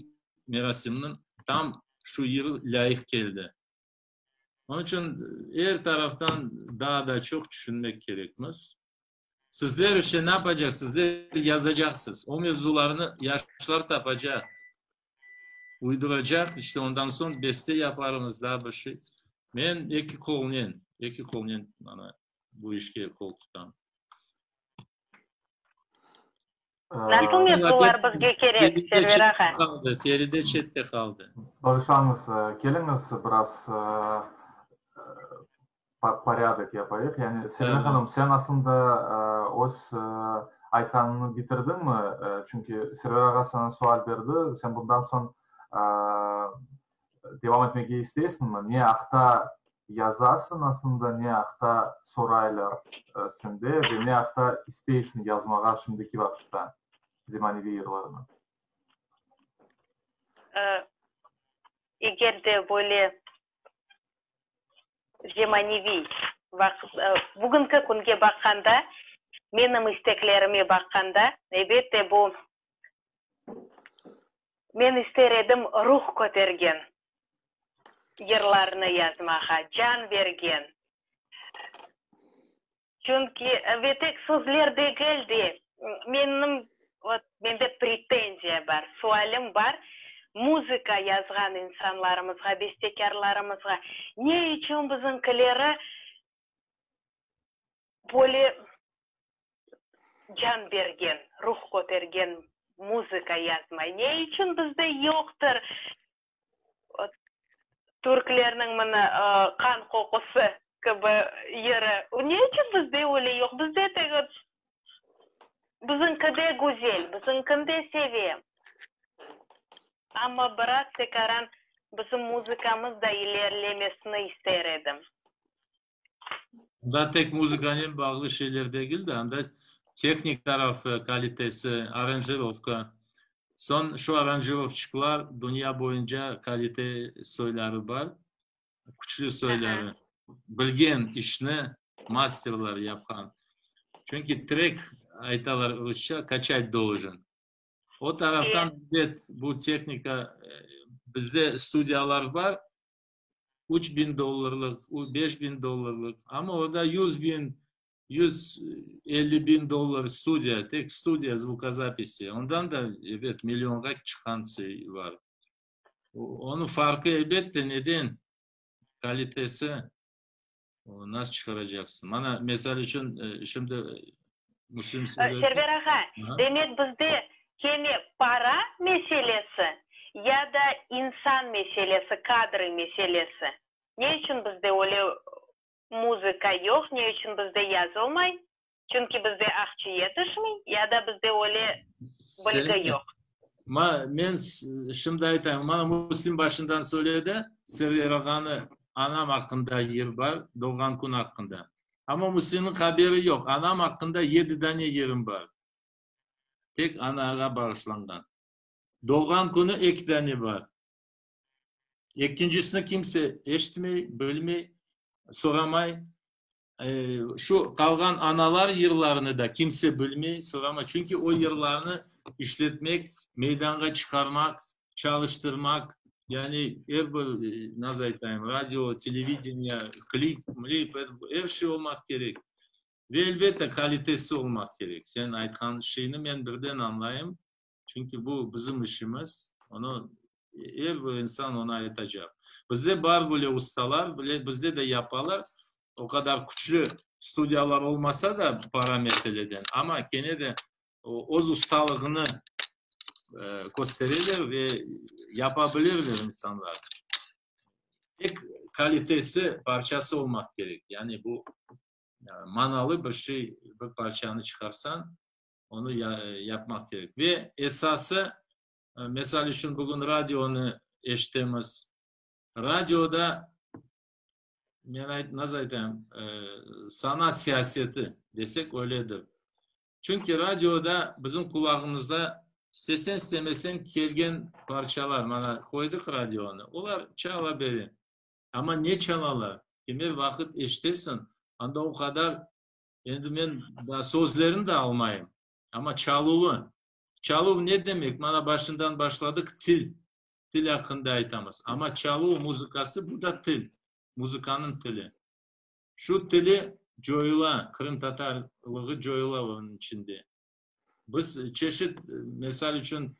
merasimniñ tam şu yırı lâyıq keldi. Onıñ içün er taraftan daa da çoq tüşünmek kerekmiz. Sizler işte ne yapacaq? Sizler yazacaqsız. O mevzularnı yaşlar tapacaq, uyduracaq, işte ondan soñ beste yaparmız, daa bir şey. Men eki qolnen, eki qolnen mana bu işke qol tutam. Nasıl mevzular bizge kerek, Server ağa? Feride çette qaldı. Bağışlañız, keliñiz biraz porâdok yapayıq. Yani, Selime hanım, sen aslında öz aytqanıñnı bitirdiñmi? Çünki Server ağa saña sual berdi, sen bundan soñ devam etmege isteysiñmi? Ne aqta yazasıñ aslında, ne aqta soraylar sende ve ne aqta isteysiñ yazmağa şimdiki vaqıtta zemaneviy yırlarnı? Eger de böyle zemaneviy vaqıt, bugünki künge baqqanda, menim isteklerime baqqanda, elbette, bu Men ister edim ruh kötergen yırlarnı yazmağa, can bergen. Çünki ve tek sözler degil de, menim, vot, mende pretenziya bar, sualim bar, muzıka yazğan insanlarımızğa, bestekârlarımızğa, ne içün bizimkileri Böyle can bergen, ruh kötergen muzıka yazmay. Ne içün bizde yoqtır türklerniñ mına Qan qoqusı kibi yırı? Ne içün bizde öyle yoq? Bizde tek bizimki de güzel, bizimkini de sevem. Amma biraz tekaran bizim muzıkamız da ilerlemesini ister edim. Anda tek muzıkanen bağlı şeyler degil de, anda tehnik tarafı, kalitesi, aranjirovka. Soñ şu aranjirovşçiklar dünya boyunca kalite soyları bar, küçlü soyları, bilgen işni masterlar yapqan. Çünki trek, aytalar rusça, kaçat doljen. O taraftan, elbet, bu tehnika, bizde studiyalar bar, 3000 dollarlıq, 5000 dollarlıq, amma orda 100 biñ, 150 biñ dollar studiya, tek studiya zvukozapisi. Ondan da, ebet, millionğa çıqqan şey bar. Onıñ farqı, elbette, neden? Kalitesi, nasıl çıqaracaqsıñ? Mana, mesal içün, şimdi Müslim Server ağa, demek bizde kene para meselesi? Ya da insan meselesi, kadrı meselesi. Ne içün bizde öyle muzıka yoq, ne içün bizde yazılmay? Çünki bizde aqçı yetişmey ya da bizde öyle bilgi yoq. Ma, men şimdi aytayım, maña Müslim başından söyledi, Server ağanı anam aqqında yır bar, doğğan kün aqqında. Amma Müslimniñ haberi yoq, anam aqqında yedi dane yırım bar. Tek anağa bağışlanğan. Doğğan künü eki dane bar. Ekincisini kimse eşitmey, bilmey, soramay. Şu qalğan analar yırlarını da kimse bilmey, soramay. Çünki o yırlarnı işletmek, meydanğa çıqarmaq, çalıştırmaq, yani er bir, nasıl aytayım, radio, televideniye, klip, mlip, er şey olmaq kerek. Ve elbette kalitesi olmaq kerek. Sen aytqan şeyni men birden añlayım. Çünki bu bizim işimiz, onı er bir insan onı aytacaq. Bizde bar böyle ustalar, bizde de yapalar, o qadar küçlü studiyalar olmasa da para meseleden, amma kene de öz ustalığını köstereler ve yapa bilirler insanlar. Tek kalitesi, parçası olmaq kerek. Yani bu manalı bir şey, bir parçanı çıqarsañ, Onı yapmaq kerek. Ve esası, mesal içün, bugün radionı eşitemiz. Radioda, men nasıl aytayım, sanat siyaseti desek öyledir. Çünki radioda bizim qulağımızda istesen-istemeseñ kelgen parçalar, mana, qoydıq radionı, olar çala bere. Amma ne çalalar? Kimer vaqıt eşitesiñ, anda o qadar Endi men daa sözlerini de almayım, amma çaluvı. Çaluv ne demek? Mana başından başladıq, til. Til aqqında aytamız. Amma çaluv muzıkası, bu da til, muzıkanıñ tili. Şu tili coyula, qırımtatarlığı coyula onıñ içinde. Biz çeşit, mesal içün,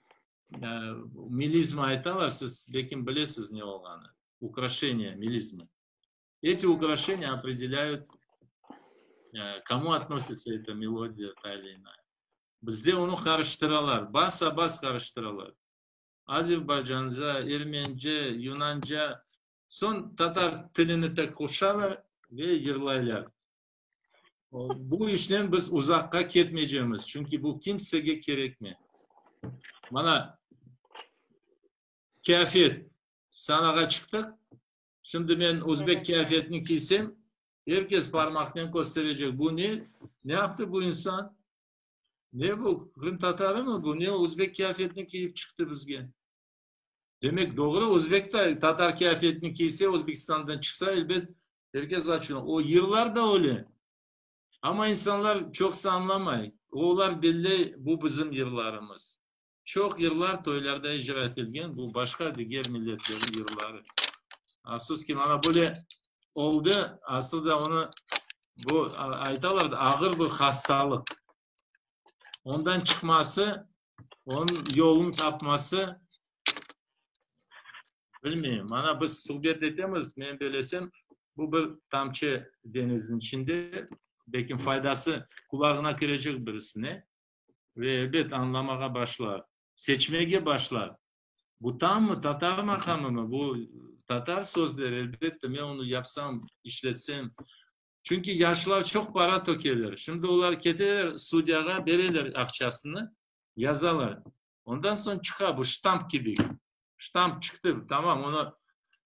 melizma aytalar, siz belkim bilesiz ne olğanı, ukraşeniye, melizma. Эти украшения определяют, кому относится эта мелодия та или иная. Bizde onı qarıştıralar, basa-bas qarıştıralar. Azerbaycanca, ermence, yunanca, soñ tatar tilini tek qoşalar ve yırlaylar. Bu işnen biz uzaqqa ketmeycemiz, çünki bu kimsege kerekmey. Mana, kâfet, sanağa çıqtıq, Şimdi men özbek kıyafetini kiysem, er kes parmaqnen kösterecek, bu ne, ne yaptı bu insan? Ne bu, qırımtatarımı bu, ne özbek kıyafetini kiyip çıqtı bizge? Demek, doğru, özbek de tatar kıyafetini kiyse, Özbekistandan çıqsa, elbet, er kes açuvlanır. O yırlar da öyle. Amma insanlar çoqusı añlamay. Olar belley, bu bizim yırlarımız. Çoq yırlar toylarda icra etilgen, bu başqa diger milletlerniñ yırları. Afsus ki, mana böyle oldı, asıl da onı, bu, aytalar da, ağır bir hastalıq. Ondan çıqması, onıñ yolunı tapması, bilmeyim. Mana biz suhbet etemiz, men belesem, bu bir tamçı deñizniñ içinde, belkim faydası qulağına kirecek birisine. Ve elbet añlamağa başlar, seçmege başlar. Bu tammı, tatar maqamımı, bu tatar sözleri, elbette, men onı yapsam, işletsem. Çünki yaşlar çoq para tökeler. Şimdi olar keteler studiyağa, bereler aqçasını, yazalar. Ondan soñ çıqa bu ştamp kibi. Ştamp çıqtı, tamam, onı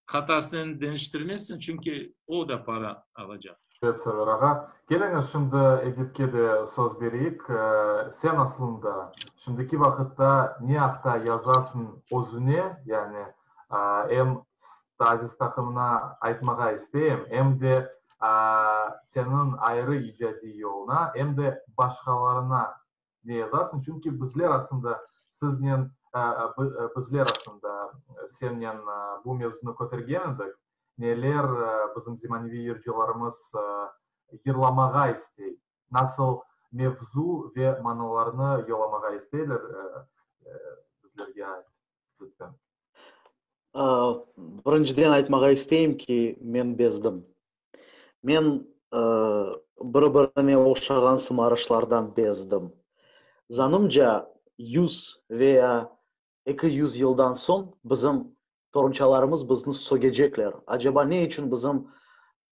hatasınen deñiştirmezsiñ, çünki o da para alacaq. Evet, Server ağa. Keliñiz, şimdi Edipke de söz bereyik. Sen aslında şimdiki vaqıtta ne aqta yazasıñ özüne, yani em Stazis taqımına aytmağa isteyim, em de seniñ ayrı icadiy yoluna, em de başqalarına ne yazasıñ? Çünki bizler aslında siznen, bizler aslında sennen bu mevzunı kötergen edik. Neler bizim zemaneviy yırcılarımız yırlamağa istey, nasıl mevzu ve manalarnı yollamağa isteyler, bizlerge ayt, lütfen. Birinciden aytmağa isteyim ki, men bezdim. Men bir-birine oşağan sımarışlardan bezdim. Zanımca, yüz veya. 200 yıldan soñ bizim torunçalarımız bizni sögecekler, aceba ne içün bizim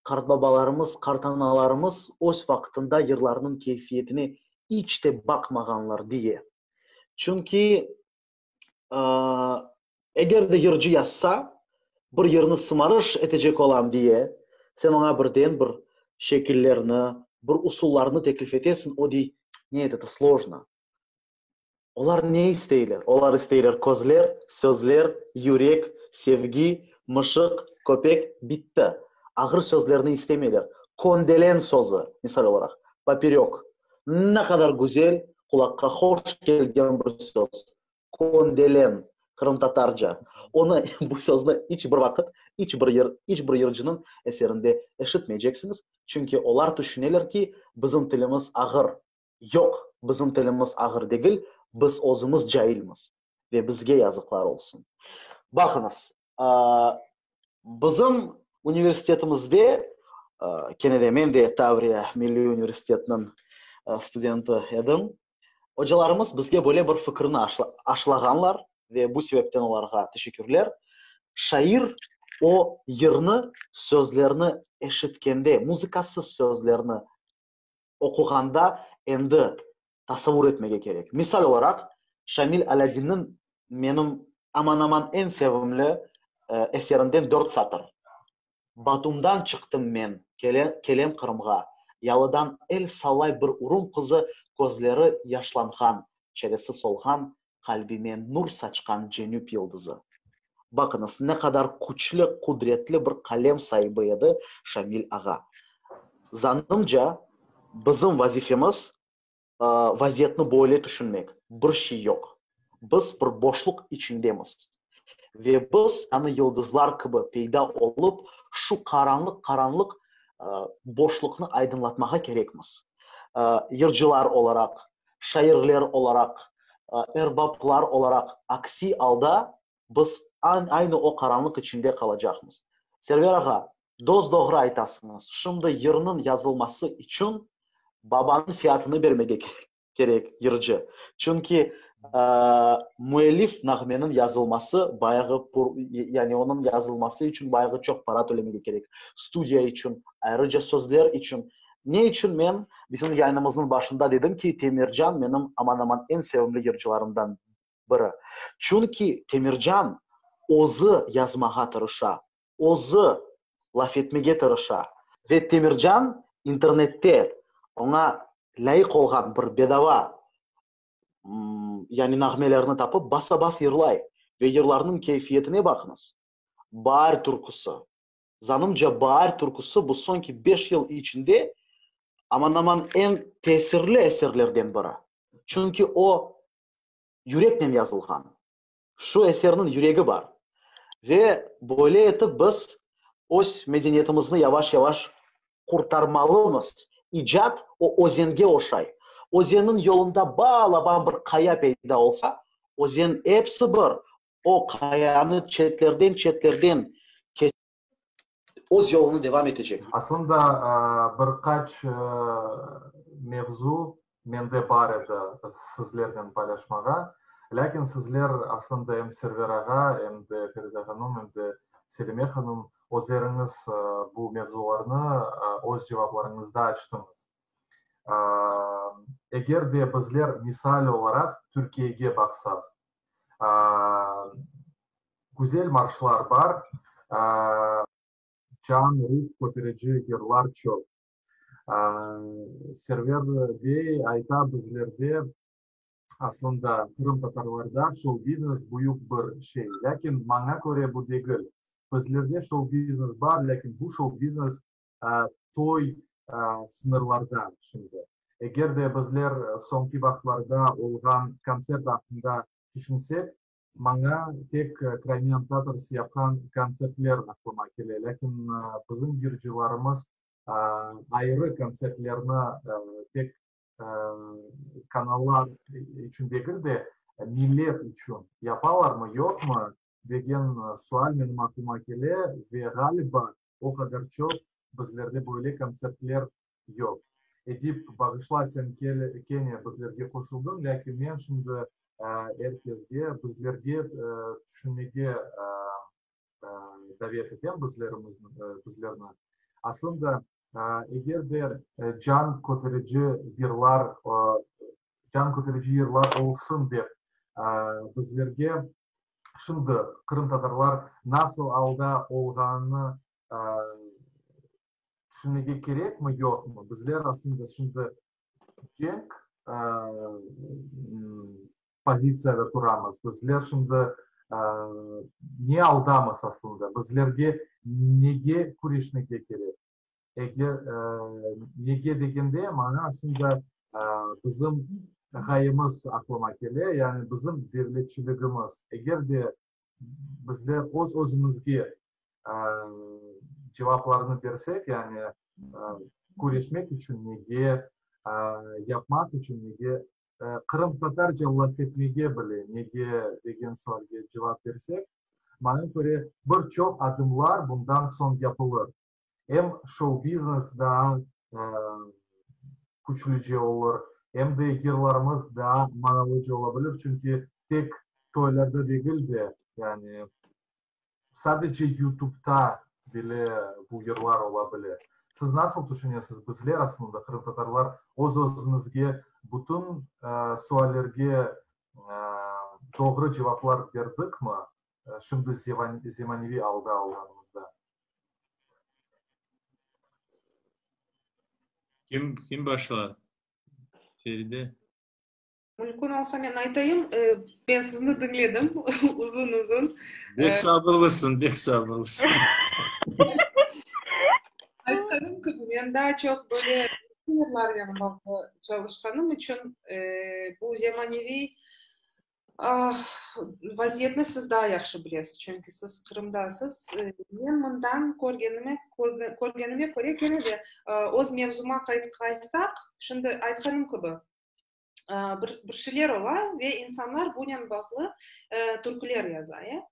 qartbabalarımız, qartanalarımız öz vaqtında yırlarnıñ keyfiyetine iç te baqmağanlar diye. Çünki eger de yırcı yazsa, bir yırnı sımarış etecek olam diye, sen oña birden bir şekillerni, bir usullarnı teklif etesiñ, o dey, Net, eto slojno. Olar ne isteyler? Olar isteyler közler, sözler, yürek, sevgi, mışıq, köpek, bitti. Ağır sözlerni istemeyler. Köndelen sözü, misal olaraq, poperök. Ne qadar güzel, qulaqqa hoş kelgen bir söz. Köndelen, qırımtatarca. Onı, bu sözni iç bir vaqıt, iç bir yır, iç bir yırcınıñ eserinde eşitmeyceksiñiz, çünki olar tüşüneler ki, bizim tilimiz ağır. Yoq, bizim tilimiz ağır degil, biz özümiz cailmiz ve bizge yazıqlar olsun. Baqıñız, bizim universitetimizde, kene de men de Tavriya milliy universitetiniñ studenti edim, ocalarımız bizge böyle bir fikirni aşlağanlar ve bu sebepten olarğa teşekkürler, şair o yırnı, sözlerni eşitkende, muzıkasız sözlerni oquğanda endi tasavvur etmege kerek. Misal olaraq, Şamil Alâdinniñ menim aman-aman eñ sevimli eserinden dört satır, Batumdan çıqtım men, kelem Qırımğa, Yalıdan el sallay bir urum qızı, Közleri yaşlanğan, çeresi solğan, Qalbime nur saçqan cenüp yıldızı. Baqıñız, ne qadar küçlü, qudretli bir qalem saibi edi Şamil ağa. Zanımca, bizim vazifemiz, vaziyetni böyle tüşünmek, bir şey yoq, biz bir boşluq içindemiz ve biz yañı yıldızlar kibi peyda olıp, şu qaranlıq-qaranlıq boşluqnı aydınlatmağa kerekmiz. Yırcılar olaraq, şairler olaraq, erbaplar olaraq, aksi alda biz aynı o qaranlıq içinde qalacaqmız. Server ağa, dos-doğru aytasıñız, şimdi yırnıñ yazılması içün babanıñ fiyatını bermege kerek yırcı. Çünki müellif nağmeniñ yazılması bayağı, yani onıñ yazılması içün bayağı çoq para tölemege kerek, studiya içün, ayrıca sözler içün. Ne içün men bizim yayınımıznıñ başında dedim ki, Temircan menim aman-aman eñ sevimli yırcılarımdan biri. Çünki Temircan özü yazmağa tırışa, özü laf etmege tırışa. Ve Temircan internette oña lâyıq olğan bir bedava, yani nağmelerni tapıp basa-bas yırlay. Ve yırlarnıñ keyfiyetine baqıñız. Baar türküsi. Zanımca, Baar türküsi bu soñki beş yıl içinde aman-aman eñ tesirli eserlerden biri. Çünki o yüreknen yazılğan. Şu eserniñ yüregi bar. Ve böyle etip biz öz medeniyetimizni yavaş-yavaş qurtarmalımız. İcat o özenge oşay. Özenniñ yolunda balaban bir qaya peyda olsa, özen episi bir o qayanı çetlerden-çetlerden keçip, öz yolunı devam etecek. Aslında bir qaç mevzu mende bar edi sizlernen paylaşmağa. Lâkin sizler aslında em Server ağa, em de Feride hanım, em de Selime hanım özleriñiz bu mevzularnı öz cevaplarıñızda açtıñız. Eger de bizler misal olaraq Türkiyege baqsaq, güzel marşlar bar, can, ruh köterici yırlar çoq. Server bey ayta, bizlerde, aslında qırımtatarlarda şou-biznes büyük bir şey. Lâkin maña köre bu degil. Bizlerde şou-biznes bar, lâkin bu şou-biznes toy sıñırlarda şimdi. Eger de bizler soñki vaqıtlarda olğan kontsert aqqında tüşünsek, maña tek Crimean Tatars yapqan kontsertler aqlıma kele. Lâkin bizim yırcılarımız ayrı kontsertlerni tek kanallar içün degil de, millet içün yapalarmı, yoqmı degen sual menim aqlıma kele ve, ğaliba, o qadar çoq bizlerde böyle kontsertler yoq. Edip, bağışla, sen kene bizlerge qoşuldıñ, lâkin men şimdi. Er kesge, bizlerge tüşünmege davet etem bizlerimizni, bizlerni. Aslında, eger de can köterici yırlar, can köterici yırlar olsun dep, bizlerge şimdi qırımtatarlar nasıl alda olğanını tüşünmege kerekmi, yoqmı? Bizler aslında şimdi cenk pozitsiyada turamız. Bizler şimdi ne aldamız aslında? Bizlerge nege küreşmege kerek? Eger nege degende, maña aslında bizim ğayemiz aqlıma kele, yani bizim devletçiligimiz. Eger de bizler öz-özümizge cevaplarnı bersek, yani küreşmek içün nege, yapmaq içün nege, qırımtatarca laf etmege bile nege degen sualge cevap bersek, maña köre, bir çoq adımlar bundan soñ yapılır. Em şou-biznes daa küçlüce olur, em de yırlarımız daa manalıca ola bilir, çünki tek toylarda degil de, yani sadece YouTubeta bile bu yırlar ola bile. Siz nasıl tüşünesiz, bizler aslında, qırımtatarlar, öz-özümizge bütün suallerge doğru cevaplar berdikmi, şimdi zemaneviy alda olğanımızda? Kim, kim başlar? Feride? Mümkün olsa men aytayım. Ben sizni diñledim uzun-uzun. Bek sabırlısın, bek sabırlısın. Aytqanım kibi, men daa çoq böyle yırlarnen bağlı çalışqanım içün bu zemaneviy Vaziyetni siz daa yahşı bilesiz, çünki siz Qırımdasız. Men mından körgenime, körgenime köre, kene de öz mevzuma qaytsaq, şimdi aytqanım kibi, bir bir şeyler ola ve insanlar bunen bağlı türküler yaza, e.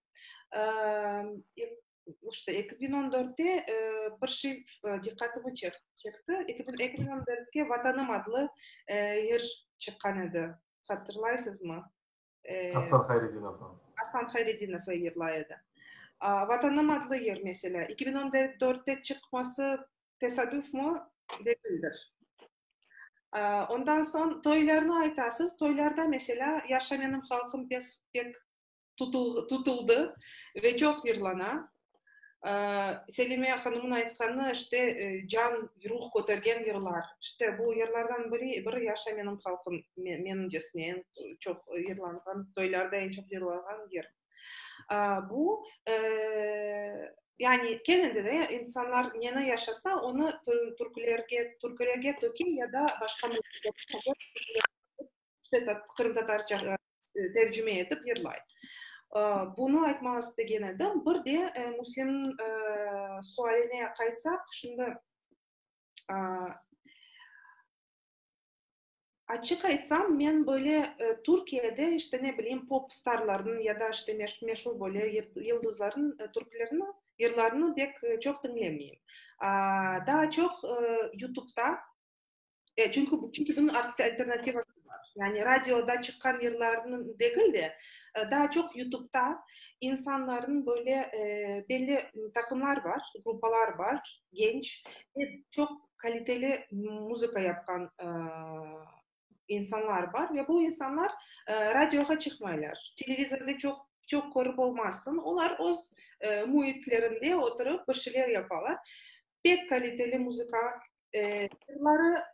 İşte, 2014-te bir şey diqqatımı çekti. 2014-ke Vatanım adlı yır çıqqan edi. Hatırlaysızmı? Asan Hayredinov. Asan Hayredinov yırlay edi. Vatanım adlı yır, meselâ, 2014-te çıqması tesadüfmi? Degildir. Ondan soñ toylarnı aytasız. Toylarda, meselâ, Yaşa menim halqım pek pek tutuldı ve çoq yırlana. Selime hanımnıñ aytqanı, işte, can, ruh kötergen yırlar. İşte, bu yırlardan biri, biri Yaşa menim halqım, menimcesine, eñ çoq yırlanğan, toylarda eñ çoq yırlanğan yır. Bu, yani, kene de, insanlar neni yaşasa, onı türkülerge, türkülerge töke ya da başqa işte, qırımtatarca tercüme etip yırlay. Bunı aytmağa istegen edim. Bir de Müslimniñ sualine qaytsaq, şimdi açıq aytsam, men böyle Türkiyede, işte, ne bileyim, pop starlarnıñ ya da, işte, meşur böyle yıldızlarnıñ türkülerini, yırlarını pek çoq diñlemeyim. Daa çoq YouTubeta Çünki, çünki bunıñ alternativası bar. Yani radioda çıqqan yırlarnıñ degil de, daa çoq YouTubeta insanlarnıñ böyle belli taqımlar bar, gruppalar bar, genç ve çoq kaliteli muzıka yapqan insanlar bar. Ve bu insanlar radioğa çıqmaylar, televizorda çoq çoq körip olmazsıñ. Olar öz müitlerinde oturıp bir şeyler yapalar. Pek kaliteli muzıka Yırları,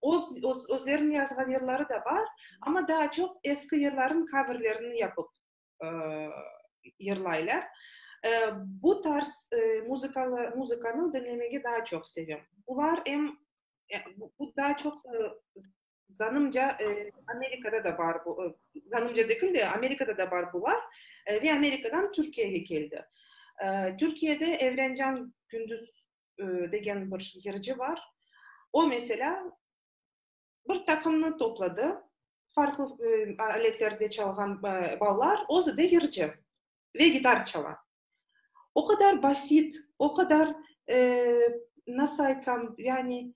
öz, öz, özleriniñ yazğan yırları da bar, amma daa çoq eski yırlarnıñ coverlerini yapıp yırlaylar. Bu tarz muzıkalı, muzıkanı diñlemege daa çoq sevem. Bular em, bu daa çoq, zanımca, Amerikada da bar bu, zanımca degil de, Amerikada da bar bular ve Amerikadan Türkiyege keldi. Türkiyede Evrencan Gündüz degen bir yırcı bar. O, meselâ, bir taqımnı topladı, farqlı aletlerde çalğan balalar, özü de yırcı ve gitar çala. O qadar basit, o qadar, nasıl aytsam, yani,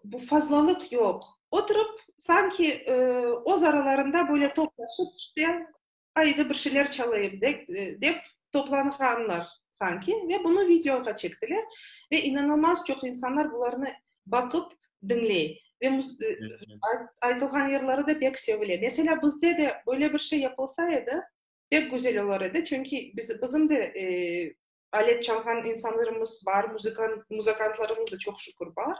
bu fazlalıq yoq. Oturıp, sanki öz aralarında böyle toplaşıp, işte, aydı bir şeyler çalayım dep toplanğanlar sanki ve bunı videoğa çektiler ve inanılmaz çoq insanlar bularnı baqıp diñley ve aytılğan yırları da pek sevile. Meselâ, bizde de böyle bir şey yapılsa edi, pek güzel olur edi, çünki bizim de alet çalğan insanlarımız bar, muzıkantlarımız da çoq şükür bar.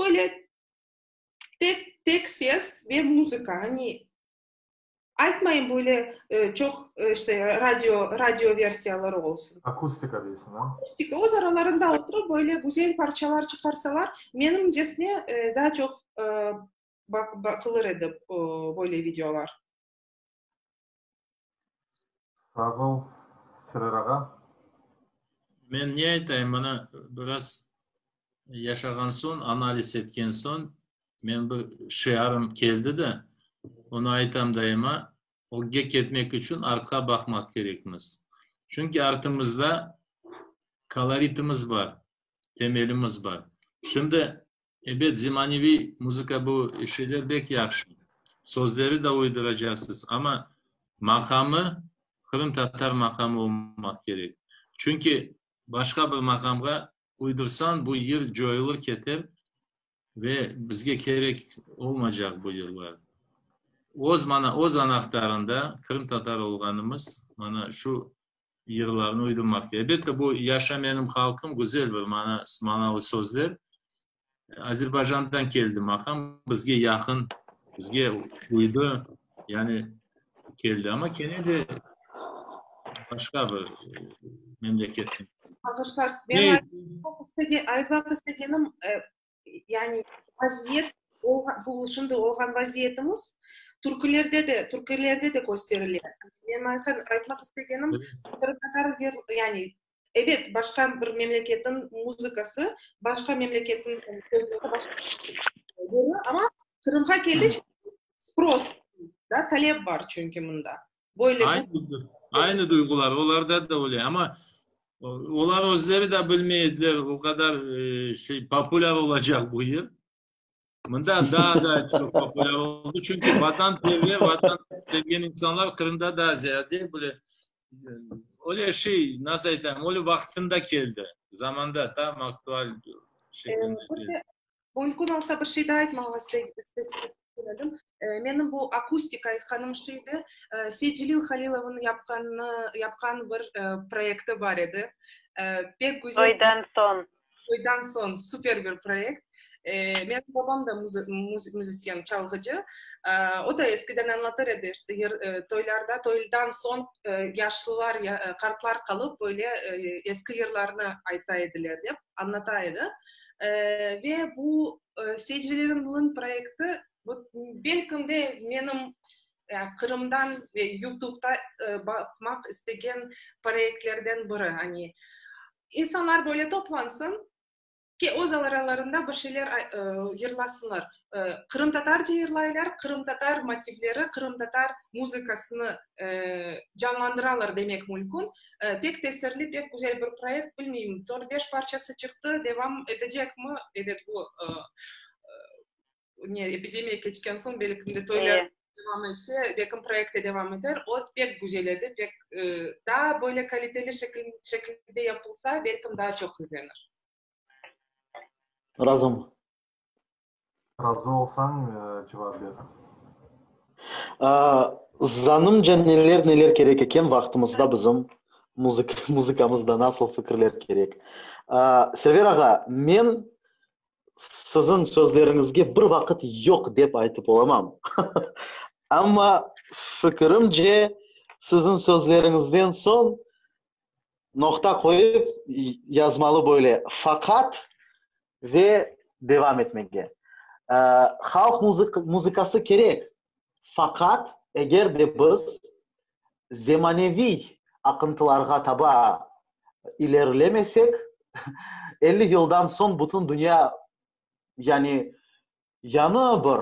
Böyle tek, tek ses ve muzıka, hani aytmayım böyle çoq işte radio, radio versiyaları olsun. Akustika deysiñ, a? Akustika, öz aralarında oturıp böyle güzel parçalar çıqarsalar, menimcesine daa çoq baqılır edi böyle videolar. Sağ ol, Server ağa. Men ne aytayım, mına biraz yaşağan soñ, analiz etken soñ, men bir şiarım keldi de, onı aytam daima, ögge ketmek içün artqa baqmaq kerekmiz. Çünki artımızda koloritimiz bar, temelimiz bar. Şimdi, ebet, zemaneviy muzıka bu şeyler bek yahşı, sözleri de uyduracaqsız, amma maqamı qırımtatar maqamı olmaq kerek. Çünki başqa bir maqamğa uydursañ, bu yır coyulır keter ve bizge kerek olmaycaq bu yırlar. Öz mana, öz anahtarında qırımtatar olğanımız, mana şu yırlarnı uydurmaq kerek. Elbette, bu Yaşa menim halqım güzel bir mana, manalı sözler. Azerbaycandan keldi maqam, bizge yaqın, bizge uydı, yani keldi. Amma kene de başqa bir memleketten. Bağışlarsız, men aytmaq istegenim, yani vaziyet, bu şimdi olğan vaziyetimiz türkülerde de, türkülerde de kösterile. Men aytmaq istegenim, qırımtatar yani Ebet, başqa bir memleketniñ muzıkası, başqa memleketniñ sözleri, başqa yırı, amma Qırımğa keldi, çünki spros, da, talep bar çünki mında. Böyle bu. Aynı duyğular, olarda da öyle, amma olar özleri de bilmey ediler, o qadar şey populâr olacaq bu yır. Mında daa da çoq populâr oldı, çünki vatanperver, vatan sevgen insanlar Qırımda daa ziyade böyle, öyle şey, nasıl aytayım, öyle vaqtında keldi, zamanda tam aktual şekilde keldi. Mümkün olsa bir şey daa aytmağa ister edim. Menim bu akustik aytqanım şeydi, Seytcelil Halilovnıñ yapqanı, yapqan bir proyekti bar edi. Pek güzel. Toydan soñ. Toydan soñ super bir proyekt. Menim babam da müzisyen, çalğıcı. O da eskiden añlatır edi, işte, toylarda, toydan soñ yaşlılar, qartlar qalıp, böyle eski yırlarnı ayta ediler, dep añlata edi. Ve bu Seyitcelilniñ proyekti, belkim de, menim Qırımdan ve YouTubeta baqmaq istegen proyektlerden biri. Hani, insanlar böyle toplansın, ki öz aralarında bir şeyler yırlasınlar. Qırımtatarca yırlaylar, qırımtatar motivleri, qırımtatar muzıkasını canlandıralar demek mümkün. Pek tesirli, pek güzel bir proyekt. Bilmeyim, dört-beş parçası çıqtı, devam etecekmi? Ebet, bu ne, epidemiya keçken soñ, belkim de toylar devam etse, belkim proyekt de devam eter. O pek güzel edi, pek, daa böyle kaliteli şekilde yapılsa, belkim daa çoq izlenir. Razım. Razı olsañ, cevap ber. Zanımca, neler-neler kerek eken vaqtımızda bizim muzıkamızda nasıl fikirler kerek. Server ağa, men Siziñ sözleriñizge bir vaqıt yoq dep aytıp olamam. Amma, fikirimce, siziñ sözleriñizden soñ noqta qoyıp yazmalı böyle, faqat ve devam etmege. Halq muzıkası kerek, faqat eger de biz zemaneviy aqıntılarğa taba ilerilemesek, 50 yıldan soñ bütün dünya, yani yañı bir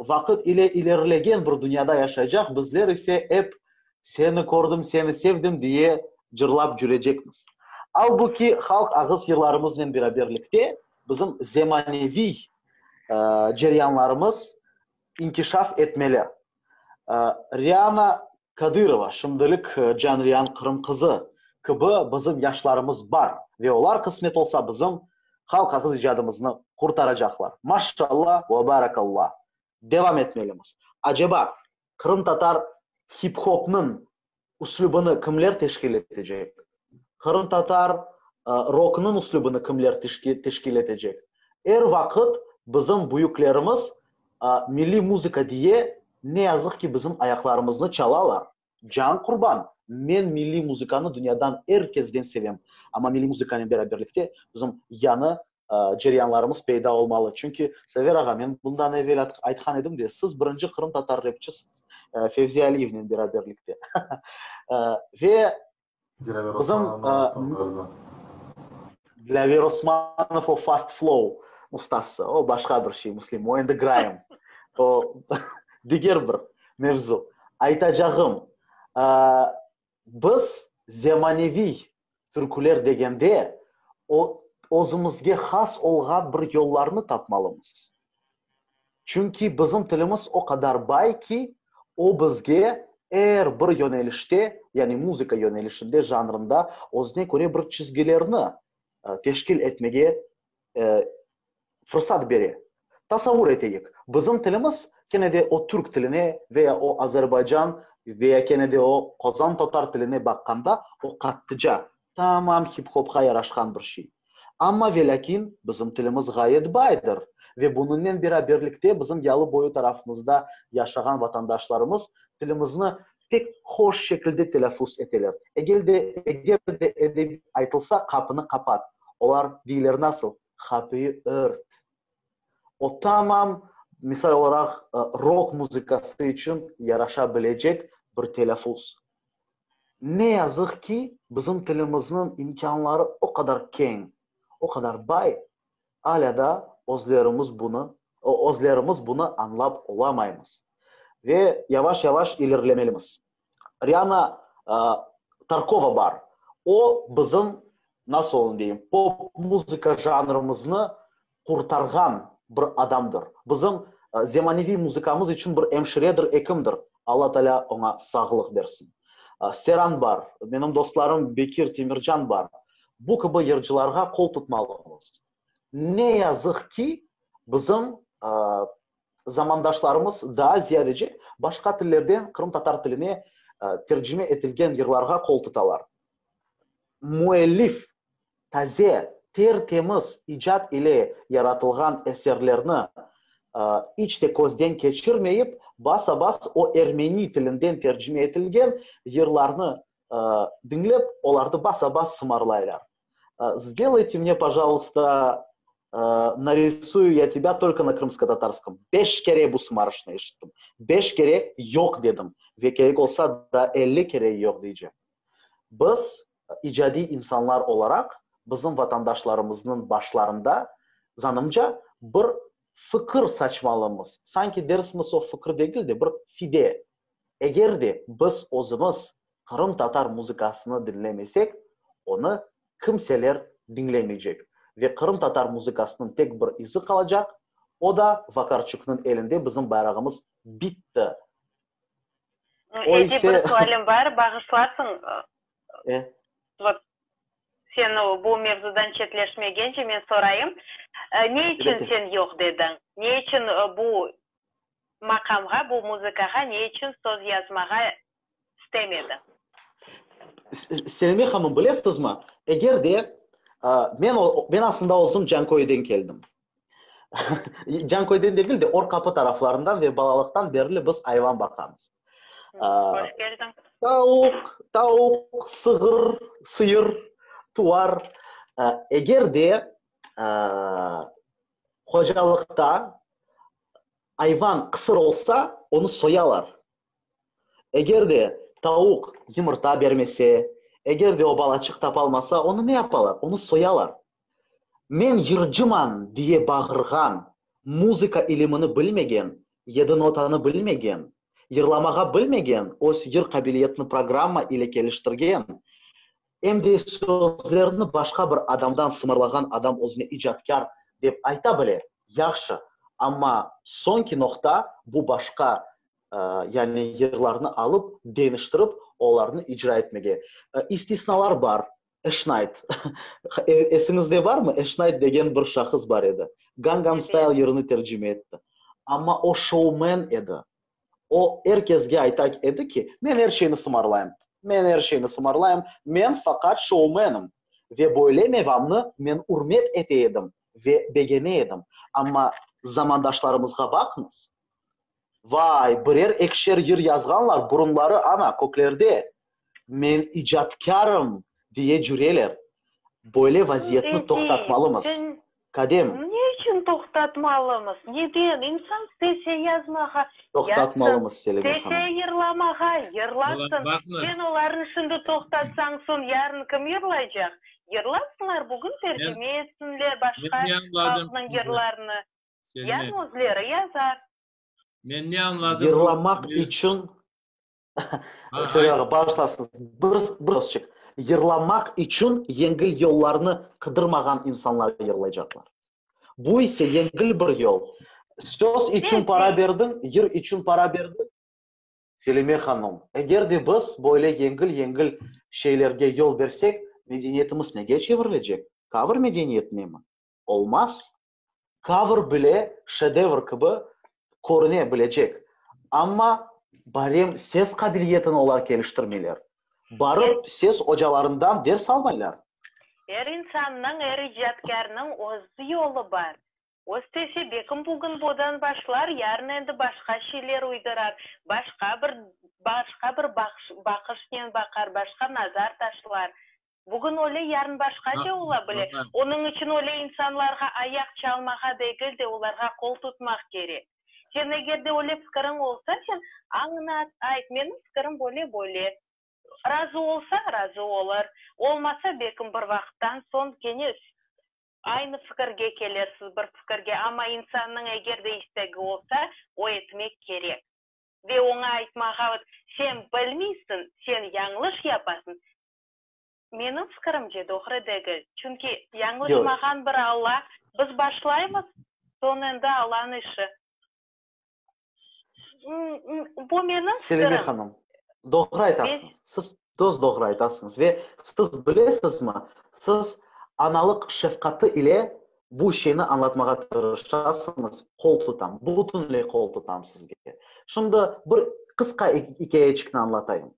vaqıt ile ilerilegen bir dünyada yaşaycaq, bizler ise ep seni kördim, seni sevdim diye cırlap cürecekmiz. Albuki halq ağız yırlarımıznen beraberlikte bizim zemaneviy. ceryanlarımız inkişaf etmeli. Riana Kadırova, şimdilik Can Rian Qırım qızı kibi bizim yaşlarımız bar ve olar, qısmet olsa, bizim halq ağız icadımıznı qurtaracaqlar. Maşşalla ve barakalla! Devam etmelimiz. Aceba, qırımtatar hip-hopnıñ üslübini kimler teşkil etecek? Qırımtatar roknıñ üslübini kimler teşkil etecek? Er vaqıt bizim büyüklerimiz milliy muzıka diye, ne yazıq ki, bizim ayaqlarımıznı çalalar. Can qurban, men milliy muzıkanı dünyadan er kezden sevem. Amma milliy muzıkanen beraberlikte bizim yañı ceryanlarımız peyda olmalı. Çünki, Server ağa, men bundan evel aytqan edim de, siz birinci qırımtatar repçisiñiz, Fevzi Aliyevnen beraberlikte. Ve Dilâver bizim Osmanovnı unuttım ğaliba. Dilâver Osmanov o fast flow ustası, o başqa bir şey, Müslim, o endi grime, o diger bir mevzu. Aytacağım, Biz zemaneviy türküler degende, o, özümizge has olğan bir yollarnı tapmalımız. Çünki bizim tilimiz o qadar bay ki, o bizge er bir yönelişte, yani muzıka yönelişinde, janrında özüne köre bir çizgilerni teşkil etmege fırsat bere. Tasavvur eteyik, bizim tilimiz kene de o türk tiline ve ya o azerbaycan ve ya kene de o qozan tatar tiline baqqanda o qattıca, tamam hip-hopqa yaraşqan bir şey. Amma ve lâkin bizim tilimiz ğayet baydır ve bunıñnen beraberlikte bizim yalı boyu tarafımızda yaşağan vatandaşlarımız tilimizni pek hoş şekilde telâffuz eteler. Eger de, eger de edebiy aytılsa, qapını qapat. Olar deyler nasıl? Qapıyı ört. O tamam, misal olaraq, rok muzıkası içün yaraşa bilecek bir telâffuz. Ne yazıq ki, bizim tilimizniñ imkânları o qadar keñ, o qadar bay, alâ da özlerimiz bunı, özlerimiz bunı añlap olamaymız. Ve yavaş-yavaş ilerlemelimiz. Riana Tarkova bar. O, bizim, nasıl onı deyim, pop-muzıka janrımıznı qurtarğan bir adamdır. Bizim zemaneviy muzıkamız içün bir emşiredir, ekimdir. Alla Taalâ oña sağlıq bersin. Seran bar, menim dostlarım Bekir Temircan bar. Bu kibi yırcılarğa qol tutmalımız. Ne yazıq ki, bizim zamandaşlarımız daa ziyadece başqa tillerden qırımtatar tiline tercime etilgen yırlarğa qol tutalar. Müellif taze, ter-temiz icat ile yaratılğan eserlerni iç te közden keçirmeyip, basa-bas o ermeni tilinden tercime etilgen yırlarnı diñlep, olarnı basa-bas sımarlaylar. Sdelayte mne, pojaluysta, Narisuyu ya tebâ tolko na krımskotatarskom. Beş kere bu sımarışnı eşittim. Beş kere yoq dedim. Ve kerek olsa, daa 50 kere yoq deycem. Biz, icadiy insanlar olaraq, bizim vatandaşlarımıznıñ başlarında, zanımca, bir fikir saçmalımız. Sanki dersimiz o fikir degil de, bir fide. Eger de biz özümiz qırımtatar muzıkasını diñlemesek, onı kimseler diñlemeycek ve qırımtatar muzıkasınıñ tek bir izi qalacaq, o da Vakarçuknıñ elinde bizim bayrağımız bitti. O Edi, ise... bir sualim bar, bağışlarsıñ. E? Vot, sen bu mevzudan çetleşmegence men sorayım. Ne içün Elbette. sen yoq dediñ? Ne içün bu maqamğa, bu muzıkağa ne içün söz yazmağa istemediñ? Selime hanım, bilesizmi, eger de men, men aslında özüm Canköyden keldim. Canköyden degil de, Orqapı taraflarından ve balalıqtan berli biz ayvan baqamız. Hoş keldiñ. Tavuq, tavuq, sığır, sıyır, tuvar. Eger de hocalıqta ayvan qısır olsa, onı soyalar. Eger de tavuq yımırta bermese, eger de o balaçıq tapalmasa, onı ne yapalar? Onı soyalar. Men yırcıman diye bağırğan, muzıka ilimini bilmegen, yedi notanı bilmegen, yırlamağa bilmegen, öz yır qabiliyetini programma ile keliştirgen, em de sözlerini başqa bir adamdan sımarlağan adam özüne icatkâr dep ayta bile, yahşı. Amma soñki noqta, bu başqa, yani yırlarnı alıp, deñiştirip, olarnı icra etmege. İstisnalar bar, Eşnayt. Esiñizde barmı, Eşnayt degen bir şahıs bar edi. Gangnam Style yırını tercime etti. Amma o şoumen edi. O, er kesge ayta edi ki, men er şeyni sımarlayım, men er şeyni sımarlayım, men faqat şoumenim. Ve böyle mevamnı men ürmet ete edim ve begene edim. Amma zamandaşlarımızğa baqıñız. Vay, birer-ekişer yır yazğanlar, burunları, ana, köklerde. Men icatkârım, diye cüreler. Böyle vaziyetni toqtatmalımız. Kadem. Ne içün toqtatmalımız? Neden? İnsan istese yazmağa, yazsın, istese yırlamağa, yırlasın. Sen olarnı şimdi toqtatsañ, soñ yarın kim yırlaycaq? Yırlasınlar, bugün tercime etsinler başqa halqnıñ yırlarını. Yarın özleri yazar. Men ne añladım? Yırlamaq içün Server ağa, bağışlarsıñız, bir bir sözçik. Yırlamaq içün yengil yollarnı qıdırmağan insanlar yırlaycaqlar. Bu ise yengil bir yol. Söz içün para berdiñ, yır içün para berdiñ. Selime hanım, eger de biz böyle yengil-yengil şeylerge yol bersek, medeniyetimiz nege çevrilecek? Cover medeniyetinemi? Olmaz. Cover bile şedevr kibi körüne bilecek, amma barem ses qabiliyetini olar keliştirmeyler. Barıp ses ocalarından ders almaylar. Er insannıñ, er icatkârnıñ öz yolu bar. O istese, bekim bugün bodan başlar, yarın endi başqa şeyler uydurar, başqa bir başqa bir baqışnen baqar, başqa nazar taşlar. Bugün öyle, yarın başqaca ola bile. Onıñ içün öyle insanlarğa ayaq çalmağa degil de, olarğa qol tutmaq kerek. Sen eger de öyle fikiriñ olsa, sen añlat, ayt, menim fikirim böyle, böyle. Razı olsa, razı olur, olmasa, belkim bir vaqıttan soñ kene aynı fikirge kelersiz, bir fikirge. Amma insannıñ eger de istegi olsa, o etmek kerek. Ve oña aytmağa, sen bilmeysiñ, sen yañlış yapasıñ, Menim fikirimce, doğru degil. Çünki yañlışmağan bir Alla, biz başlaymız, soñ endi Allanıñ işi. Bu menim fikirim. Selime hanım, doğru aytasıñız. Siz dos-doğru aytasıñız. Ve siz bilesizmi, siz analıq şefqatı ile bu şeyni añlatmağa tırışasıñız, qol tutam, bütünley qol tutam sizge. Şimdi bir qısqa ikâyeçikni añlatayım.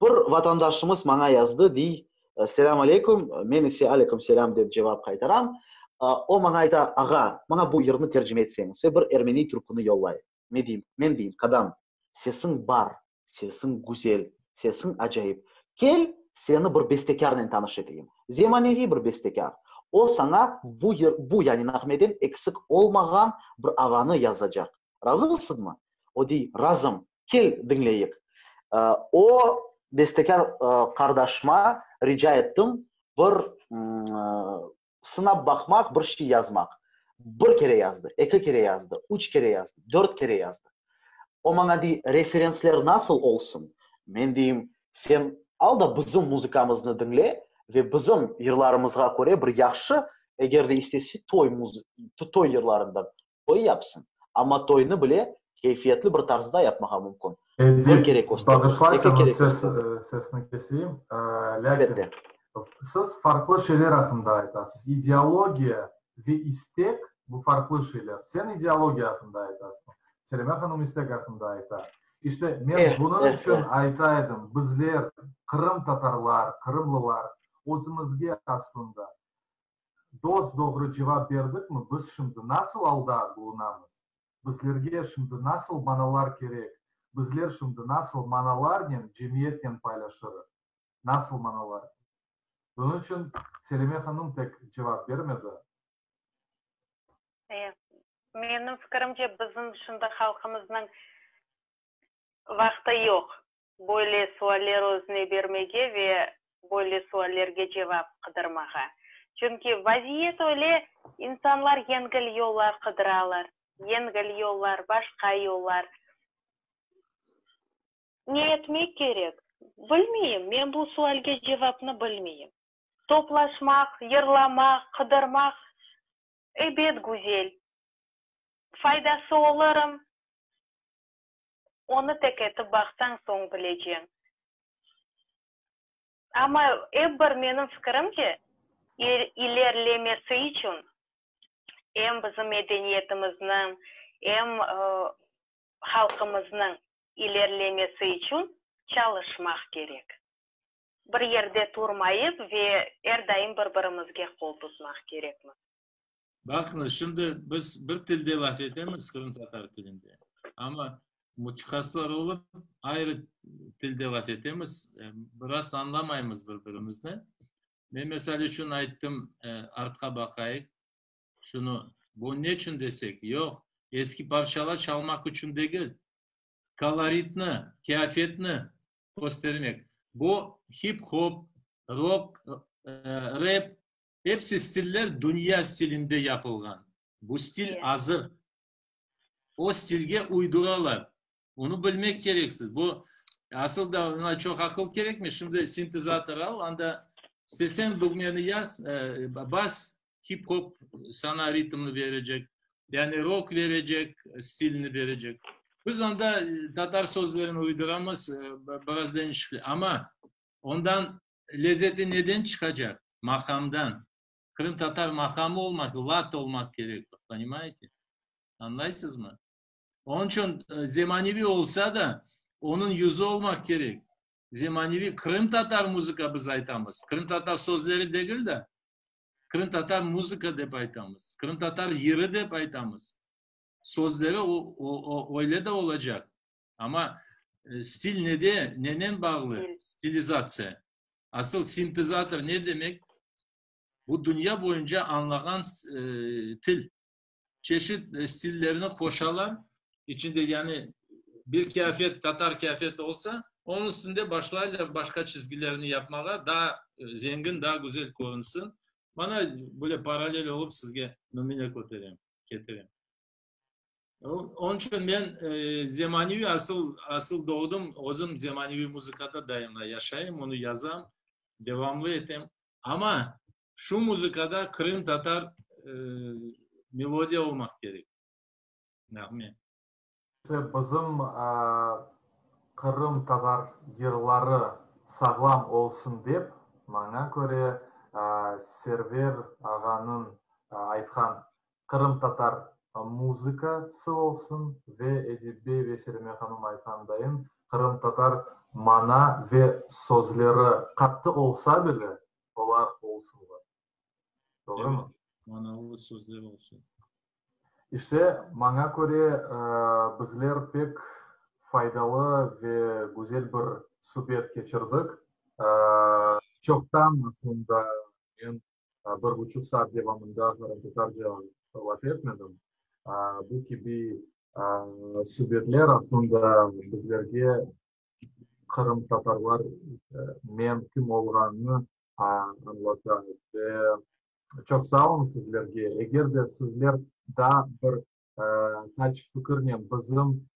Bir vatandaşımız maña yazdı, dey, Selâm aleyküm, men ise aleyküm selâm dep cevap qaytaram. O maña ayta, Ağa, maña bu yırnı tercime etseñiz. Ve bir ermeniy türküni yollay. Me deyim, men deyim, Kadam, sesiñ bar, sesiñ güzel, sesiñ acayip. Kel, seni bir bestekârnen tanış eteyim. Zemaneviy bir bestekâr. O saña bu yır, bu yani nağmeden eksik olmağan bir avanı yazacaq. Razısıñmı? O dey, Razım. Kel, diñleyik. O bestekâr qardaşıma rica ettim, bir sınap baqmaq, bir şey yazmaq. Bir kere yazdı, eki kere yazdı, üç kere yazdı, dört kere yazdı. O maña dey, referensler nasıl olsun? Men deyim, sen al da bizim muzıkamıznı diñle ve bizim yırlarımızğa köre bir yahşı, eger de istese, toy toy yırlarından toy yapsın, amma toynı bile keyfiyetli bir tarzda yapmağa mümkün. Bir kere kösterdi, eki kere kösterdi. Sesini keseyim, lâkin siz farqlı şeyler aqqında aytasız. İdeologiya ve istek, bu farqlı şeyler. Sen ideologiya aqqında aytasıñ, Selime hanım istek aqqında ayta. İşte, men bunıñ içün ayta edim, bizler, qırımtatarlar, qırımlılar, özümizge aslında dos-doğru cevap berdikmi, biz şimdi nasıl alda bulunamız? Bizlerge şimdi nasıl manalar kerek? Bizler şimdi nasıl manalarnen cemiyetnen paylaşırıq? Nasıl manalar? Bunıñ içün Selime hanım tek cevap bermedi. E, menim fikirimce, bizim şimdi halqımıznıñ vaqtı yoq böyle sualler özüne bermege ve böyle suallerge cevap qıdırmağa. Çünki vaziyet öyle, insanlar yengil yollar qıdıralar, yengil yollar, başqa yollar. Ne etmek kerek? Bilmeyim, men bu sualge cevapnı bilmeyim. Toplaşmaq, yırlamaq, qıdırmaq, ebet, güzel. Faydası olurım? Onı tek etip baqsañ soñ bileceñ. Amma ep bir menim fikirimce, ilerlemesi içün em bizim medeniyetimizniñ, em halqımıznıñ ilerlemesi içün çalışmaq kerek. Bir yerde turmayıp ve er daim bir-birimizge qol tutmaq kerekmiz. Baqıñız, şimdi biz bir tilde laf etemiz, qırımtatar tilinde, amma mütehassıslar olıp, ayrı tilde laf etemiz, biraz añlamaymız bir-birimizni. Men, mesal içün, ayttım, artqa baqayıq, şunı, bu neçün desek, yoq, eski parçalar çalmaq içün degil, koloritni, kıyafetni köstermek. Bu hip-hop, rok, rep, episi stiller dünya stilinde yapılğan. Bu stil azır. O stilge uyduralar. Onı bilmek kereksiz. Bu asıl da oña çoq aqıl kerekmey. Şimdi sintezator al, anda isteseñ dügmeni yaz, bas, hip-hop sana ritmni berecek, yani rok berecek, stilni berecek. Biz onda tatar sözlerini uyduramız, biraz deñişikli. Amma ondan lezeti neden çıqacaq? Maqamdan. Qırımtatar maqamı olmaq, lad olmaq kerek, ponimayete? Añlaysızmı? Onıñ içün zemaneviy olsa da, onıñ yüzü olmaq kerek. Zemaneviy qırımtatar muzıka biz aytamız. Qırımtatar sözleri degil de, qırımtatar muzıka dep aytamız. Qırımtatar yırı dep aytamız. Sözleri öyle de olacaq. Amma stil nede, nenen bağlı stilizatsiya? Asıl sintezator ne demek? Bu dünya boyunca añlağan til. Çeşit stillerini qoşalar, içinde yani bir kıyafet, tatar kıyafeti olsa, onıñ üstünde başlaylar başqa çizgilerni yapmağa, daa zengin, daa güzel körünsin. Mana böyle parallel olıp sizge nümüne köterem, ketirem. Onıñ içün men zemaneviy asıl, asıl doğdım, özüm zemaneviy muzıkada daima yaşayım, onı yazam, devamlı etem. Amma Şu muzıkada qırımtatar melodiya olmaq kerek. Nağme. Bizim qırımtatar yırları sağlam olsun dep, maña köre, Server ağanıñ aytqan qırımtatar muzıkası olsun ve Edip bey ve Selime hanım aytqan dayın qırımtatar mana ve sözleri qattı olsa bile, olar olsunlar. Doğrumı? Evet, manalı sözler olsun. İşte, maña köre, bizler pek faydalı ve güzel bir subet keçirdik. Çoqtan, aslında, men bir buçuq saat devamında qırımtatarca laf etmedim. Bu kibi subetler, aslında, bizlerge qırımtatarlar men kim olğanını añlata. Ve çoq sağ oluñ sizlerge. Eger de sizler daa bir qaç fikirnen bizim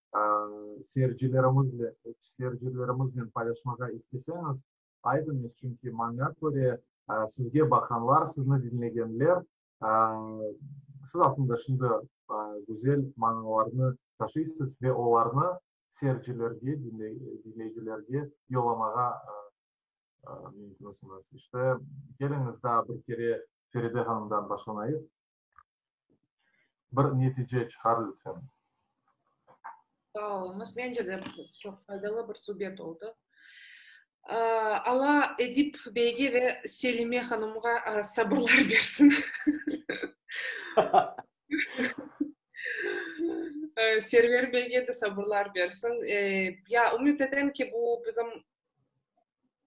seyircilerimizle seyircilerimiznen paylaşmağa isteseñiz, aytıñız, çünki maña köre, sizge baqanlar, sizni diñlegenler, siz aslında şimdi güzel manalarnı taşıysız ve olarnı seyircilerge, diñleyicilerge yollamağa mümkünsiñiz. İşte, keliñiz daa bir kere Feride hanımdan başlanayıq. Bir netice çıqar, lütfen. Sağ oluñız. Mence de çoq faydalı bir subet oldı. Alla Edip beyge ve Selime hanımğa sabırlar bersin. Server beyge de sabırlar bersin. Ya ümüt etem ki, bu bizim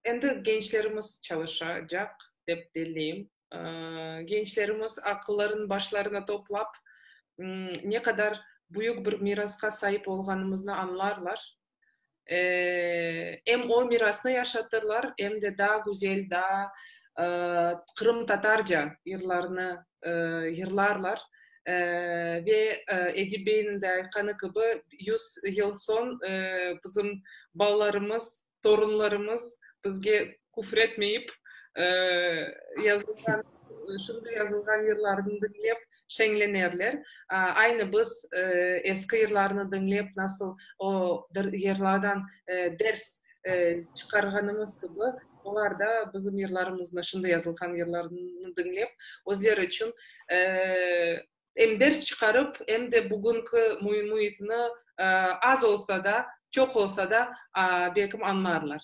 endi gençlerimiz çalışacaq, dep belleyim. Gençlerimiz aqıllarını başlarına toplap, ne qadar büyük bir mirasqa saip olğanımıznı añlarlar. Em o mirasnı yaşatırlar, em de daa güzel, daa qırımtatarca yırlarnı yırlarlar. Ve Edip beyniñ de aytqanı kibi, yüz yıl soñ bizim balalarımız, torunlarımız bizge küfür etmeyip yazılğan. şimdi yazılğan yırlarnı diñlep şeñlenerler. Aynı biz eski yırlarnı diñlep nasıl o yırlardan ders çıqarğanımız kibi, olar da bizim yırlarımıznı, şimdi yazılğan yırlarnı diñlep, özleri içün em ders çıqarıp, em de bugünki müitni az olsa da, çoq olsa da, belkim añlarlar.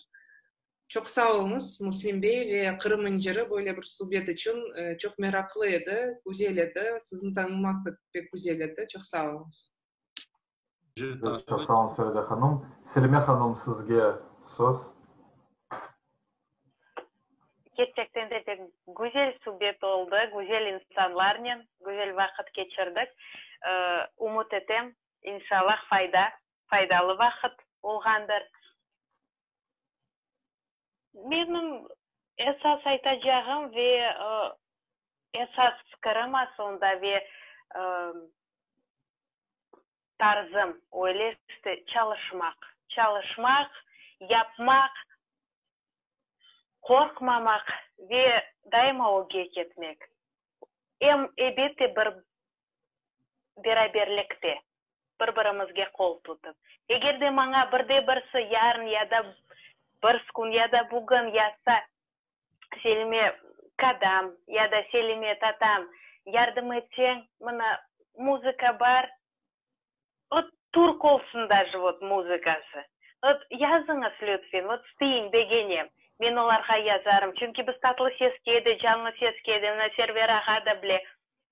Çoq sağ oluñız, Müslim bey ve Qırım inciri böyle bir subet içün çoq meraqlı edi, güzel edi, sizni tanımaq da pek güzel edi, çoq sağ oluñız. Çoq sağ oluñız, Feride hanım. Selime hanım, sizge söz. Kerçekten de pek güzel subet oldı, güzel insanlarnen güzel vaqıt keçirdik. Ümüt etem, inşallah fayda, faydalı vaqıt olğandır. Menim esas aytacağım ve esas fikirim asılında ve tarzım öyle işte çalışmaq, çalışmaq, yapmaq, qorqmamaq ve daima ögge ketmek. Em, elbette, bir beraberlikte, bir-birimizge qol tutıp. Eger de maña bir de birisi yarın ya da birsi kün ya da bugün yazsa, Selime kadam ya da Selime tatam, yardım etseñ, mına, muzıka bar, vot, türk olsun daje, vot, muzıkası, vot, yazıñız lütfen, vot, isteyim, begenem, men olarğa yazarım, çünki biz Tatlı Seske de, Canlı Seske de, mına, Server ağa da bile,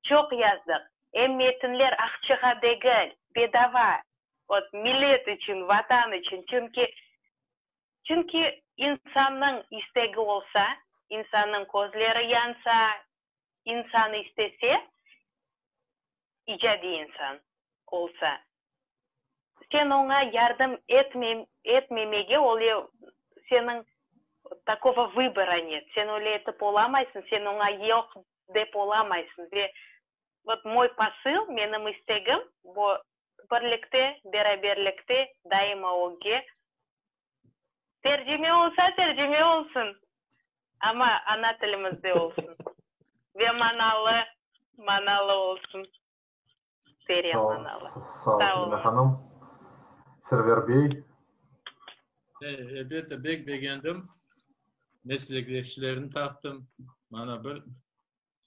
çoq yazdıq. Em metinler aqçığa degil, bedava, vot, millet içün, Vatan içün, çünki Çünki insannıñ istegi olsa, insannıñ közleri yansa, insan istese, icadiy insan olsa, sen oña yardım etmemege, öyle seniñ takogo vıbora net, sen öyle etip olamaysıñ, sen oña yoq dep olamaysıñ. Ve vot moy posıl, menim istegim, bu Birlikte, beraberlikte daima ögge. Tercime olsa, tercime olsun, amma ana tilimizde olsun ve manalı, manalı olsun, teren manalı. Sağ ol, Selime hanım. Server bey. Elbette, bek begendim. Meslekdeşlerni taptım. Mana bir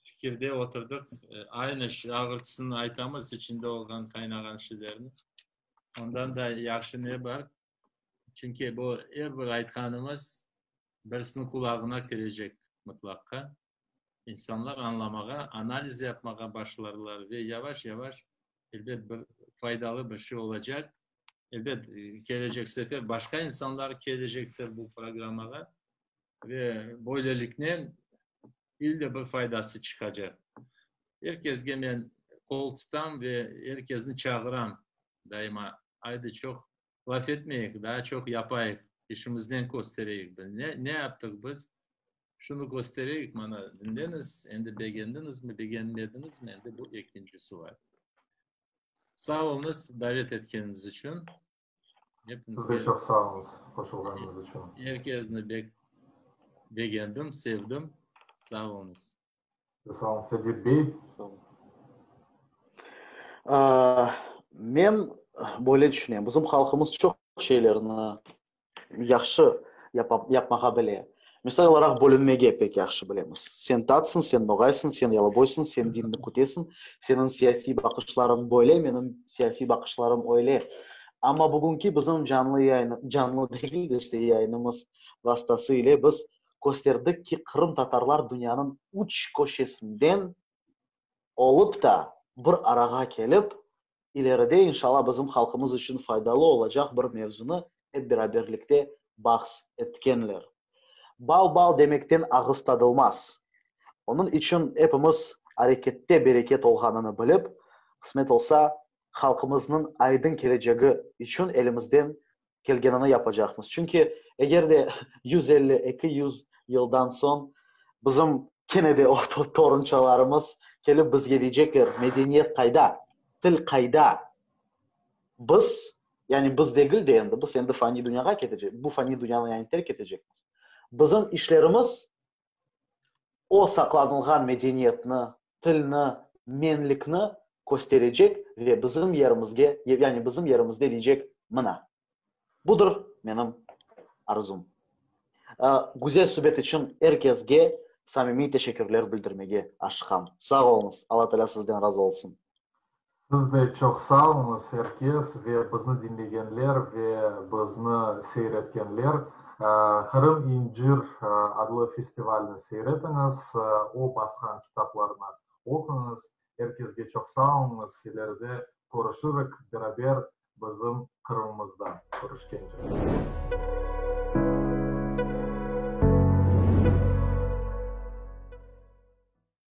fikirde oturdıq, aynı ağırtısını aytamız, içinde olğan, qaynağan şeylerni. Ondan da yahşı ne bar? Çünki bu er bir aytqanımız birisiniñ qulağına kirecek mıtlaqqa. İnsanlar añlamağa, analiz yapmağa başlarlar ve yavaş-yavaş, elbet, bir faydalı bir şey olacaq. Elbet, kelecek sefer başqa insanlar kelecektir bu programmağa ve böyleliknen İlle bir faydası çıqacaq. Er kesge men qol tutam ve er kesni çağıram daima, aydı çoq laf etmeyik, daa çoq yapayıq, işimiznen köstereyik. Ne, ne yaptıq biz, şunı köstereyik, mana, diñleñiz, endi begendiñizmi, begenmediñizmi, endi bu ekinci sual. Sağ oluñız davet etkeniñiz içün. Siz de çoq sağ oluñız qoşulğanıñız içün. Er kesni bek begendim, sevdim. Sağ oluñız. Sağ oluñız, Edip bey. Men böyle tüşünem, bizim halqımız çoq şeylerni yahşı yapmağa bile. Misal olaraq, bölünmege pek yahşı bilemiz. Sen tatsıñ, sen noğaysıñ, sen yalıboysıñ, sen dinni kütesiñ, seniñ siyasiy baqışlarıñ böyle, menim siyasiy baqışlarım öyle. Amma bugünki bizim canlı yayın, canlı degil de, işte, yayınımız vastası ile biz kösterdik ki, qırımtatarlar dünyanıñ üç köşesinden olıp da bir arağa kelip, İleride, inşalla, bizim halqımız içün faydalı olacaq bir mevzunı ep beraberlikte bahs etkenler. Bal-bal demekten ağız tadılmaz. Onıñ içün epimiz arekette bereket olğanını bilip, qısmet olsa, halqımıznıñ aydın kelecegi içün elimizden kelgenini yapacaqmız. Çünki eger de 150, 200 yıldan soñ bizim kene de o torunçalarımız kelip bizge deycekler, medeniyet qayda, til qayda? Biz, yani biz degil de endi, biz endi faniy dünyağa ketecek, bu faniy dünyanı yani terk etecekmiz. Bizim işlerimiz. O saqlanılğan medeniyetni, tilni, menlikni kösterecek ve bizim yerimizge, yani bizim yerimizde deycek, mına, budır menim arzum. Güzel subet içün er kesge samimiy teşekkürler bildirmege aşıqam. Sağ oluñız, Alla Taalâ sizden razı olsun. Siz de çoq sağ oluñız, er kes ve bizni diñlegenler ve bizni seyir etkenler. Qırım incir adlı festivalni seyir etiñiz, o basqan kitaplarnı oquñız. Er kesge çoq sağ oluñız, ileride körüşirik beraber bizim Qırımımızda. Körüşkence.